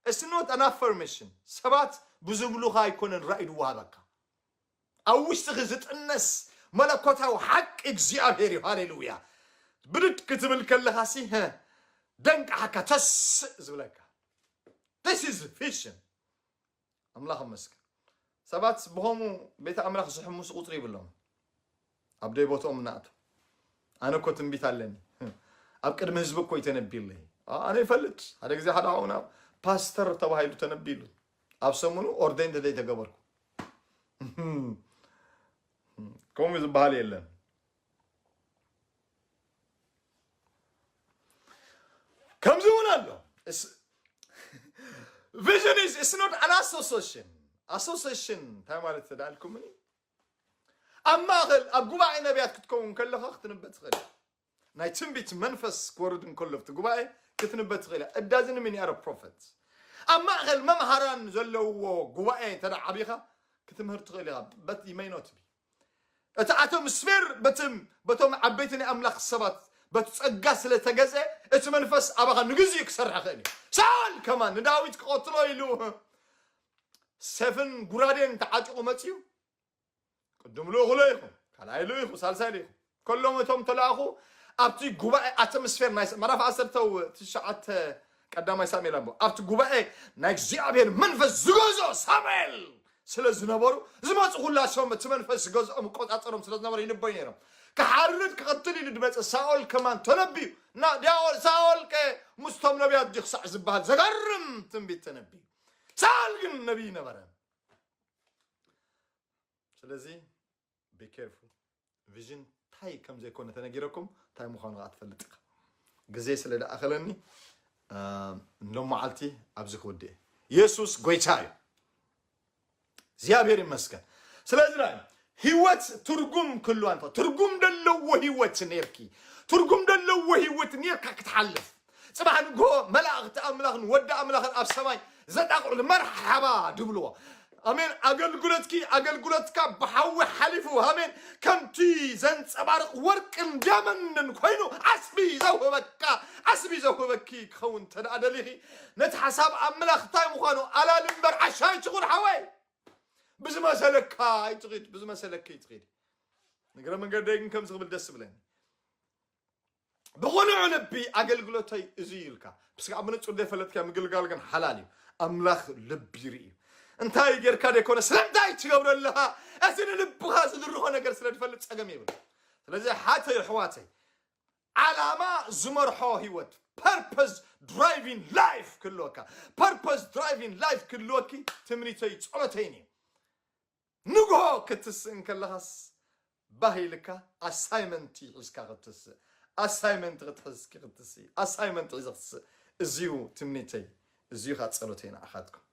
እስኖት ኣን ኣፈርሜሽን ሰባት ብዝብሉኻ ኣይኮነን ራእይ ድወሃበካ ኣብ ውሽጥኺ ዝጥነስ መለኮታዊ ሓቂ እግዚኣብሔር እዩ። ሃሌሉያ። ብድድ ክትብል ከለኻ ሲ ደንቃሓካ ተስእ ዝብለካ this is vision። ኣምላኽ መስገን። ሰባት ብኸምኡ ቤተ ኣምላኽ ዝሕምሱ ቁፅሪ ይብሎም። ኣብ ደይ ቦትኦም እናእቱ ኣነ እኮ ትንቢት ኣለኒ ኣብ ቅድሚ ህዝቢ እኮ ይተነቢለይ። ኣነ ይፈልጥ ሓደ ግዜ ሓደ ሓውና ፓስተር ተባሂሉ ተነቢሉ ኣብ ሰሙኑ ኦርደይን ተዘይተገበርኩ። ከምኡ ዝበሃል የለን። ከምዚ እውን ኣሎ። Vision is it's not an association. Association እንታይ ማለት ተዳልኩምኒ? ኣብ ማእኸል ኣብ ጉባኤ ነቢያት ክትከውን ከለኻ ክትንበ ትኽእል። ናይ ትንቢት መንፈስ ክወርድ እንከሎ ኣብቲ ጉባኤ ክትንበ ትኽእል። እዳዝን ሚን ያረ ፕሮፌት ኣብ ማእኸል መምሃራን ዘለውዎ ጉባኤ እንተ ዓቢኻ ክትምህር ትኽእል ኢኻ። በት ይመይኖት ቢ እቲ ኣቶምስፌር በቶም ዓበይቲ ናይ ኣምላኽ ሰባት በቲ ጸጋ ስለ ተገዘ እቲ መንፈስ ኣባኻ ንግዜኡ ክሰርሕ ይኽእል እዩ። ሳኦል ከማን ንዳዊት ክቐትሎ ኢሉ ሰፍን ጉራዴን ተዓጢቑ መጺኡ። ቅድም ልእኹ ልኢኹ ካልኣይ ልኢኹ ሳልሳይ ልኢኹ ከሎም እቶም ተላእኹ ኣብቲ ጉባኤ ኣቶምስፌር ናይ ምዕራፍ ዓሰርተ ትሽዓተ ቀዳማይ ሳሙኤል ኣቦ ኣብቲ ጉባኤ ናይ እግዚኣብሔር መንፈስ ዝገዝኦ ሳሙኤል ስለ ዝነበሩ ዝመፁ ኩላሶም እቲ መንፈስ ዝገዝኦም እቆፃፀሮም ስለ ዝነበሩ ይንበዩ ነይሮም። ክሓርድ ክቐትል ኢሉ ድመፀ ሳኦል ከማን ተነብዩ። ሳኦል ቀ ምስቶም ነቢያት ዲ ክሳዕ ዝበሃል ዘገርም ትንቢት ተነብዩ። ሳኦል ግን ነቢይ ነበረ። ስለዚ be careful። ቪዥን እንታይ ከም ዘይኮነ ተነጊረኩም እንታይ ምዃኑ ከዓ ትፈልጥ ኢኻ። ግዜ ስለ ደኣኸለኒ ሎም መዓልቲ ኣብዚ ክውድእ። የሱስ ጎይታ እዩ። እግዚኣብሔር ይመስገን። ስለዚ ዳ ህይወት ትርጉም ክህልዋ እንተ ትርጉም ደለዎ ህይወት ነርኪ ትርጉም ደለዎ ህይወት ነርካ ክትሓልፍ ጽባሕ ንግሆ መላእኽቲ ኣምላኽን ወዲ ኣምላኽን ኣብ ሰማይ ዘጣቕዑሉ መርሓባ ድብልዎ። ኣሜን። ኣገልግሎትኪ ኣገልግሎትካ ብሓዊ ሓሊፉ ኣሜን። ከምቲ ዘንጸባርቕ ወርቅን ዲያመንድን ኮይኑ ዓስቢ ዘውህበካ ዓስቢ ዘውህበኪ ክኸውን እንተ ደኣ ደሊኺ ነቲ ሓሳብ ኣምላኽ እንታይ ምዃኑ ኣላሊ እምበር ዓሻ ኣይትኹን ሓወይ። ብዝመሰለካ ኣይትኺድ ብዝመሰለኪ ኣይትኺድ። ንግረ መንገደይ ግን ከምዚ ክብል ደስ ይብለኒ። ብቕኑዕ ልቢ ኣገልግሎተይ እዚ እዩ ኢልካ ብስጋዕ ብንጹር ዘይፈለጥካ ምግልጋል ግን ሓላል እዩ። ኣምላኽ ልቢ ይርኢ እዩ። እንታይ ጌርካ ደይኮነ ስለምንታይ ትገብሮ ኣለኻ? እቲ ንልብኻ ዝድርኾ ነገር ስለ ዝፈልጥ ጸገም የብሉ። ስለዚ ሓተይ ኣሕዋተይ ዓላማ ዝመርሖ ህይወት purpose driving life ክህልወካ purpose driving life ክህልወኪ ትምኒተይ ጸሎተይን እዩ። ንግሆ ክትስእ እንከለኻስ ባህ ኢልካ ኣሳይመንቲ ሒዝካ ክትስእ ኣሳይመንቲ ክትሕዝኪ ክትስእ ኣሳይመንቲ ሒዘ ክትስእ እዚዩ ትምኒተይ እዚዩ ካ ጸሎተይ ንዓኻትኩም።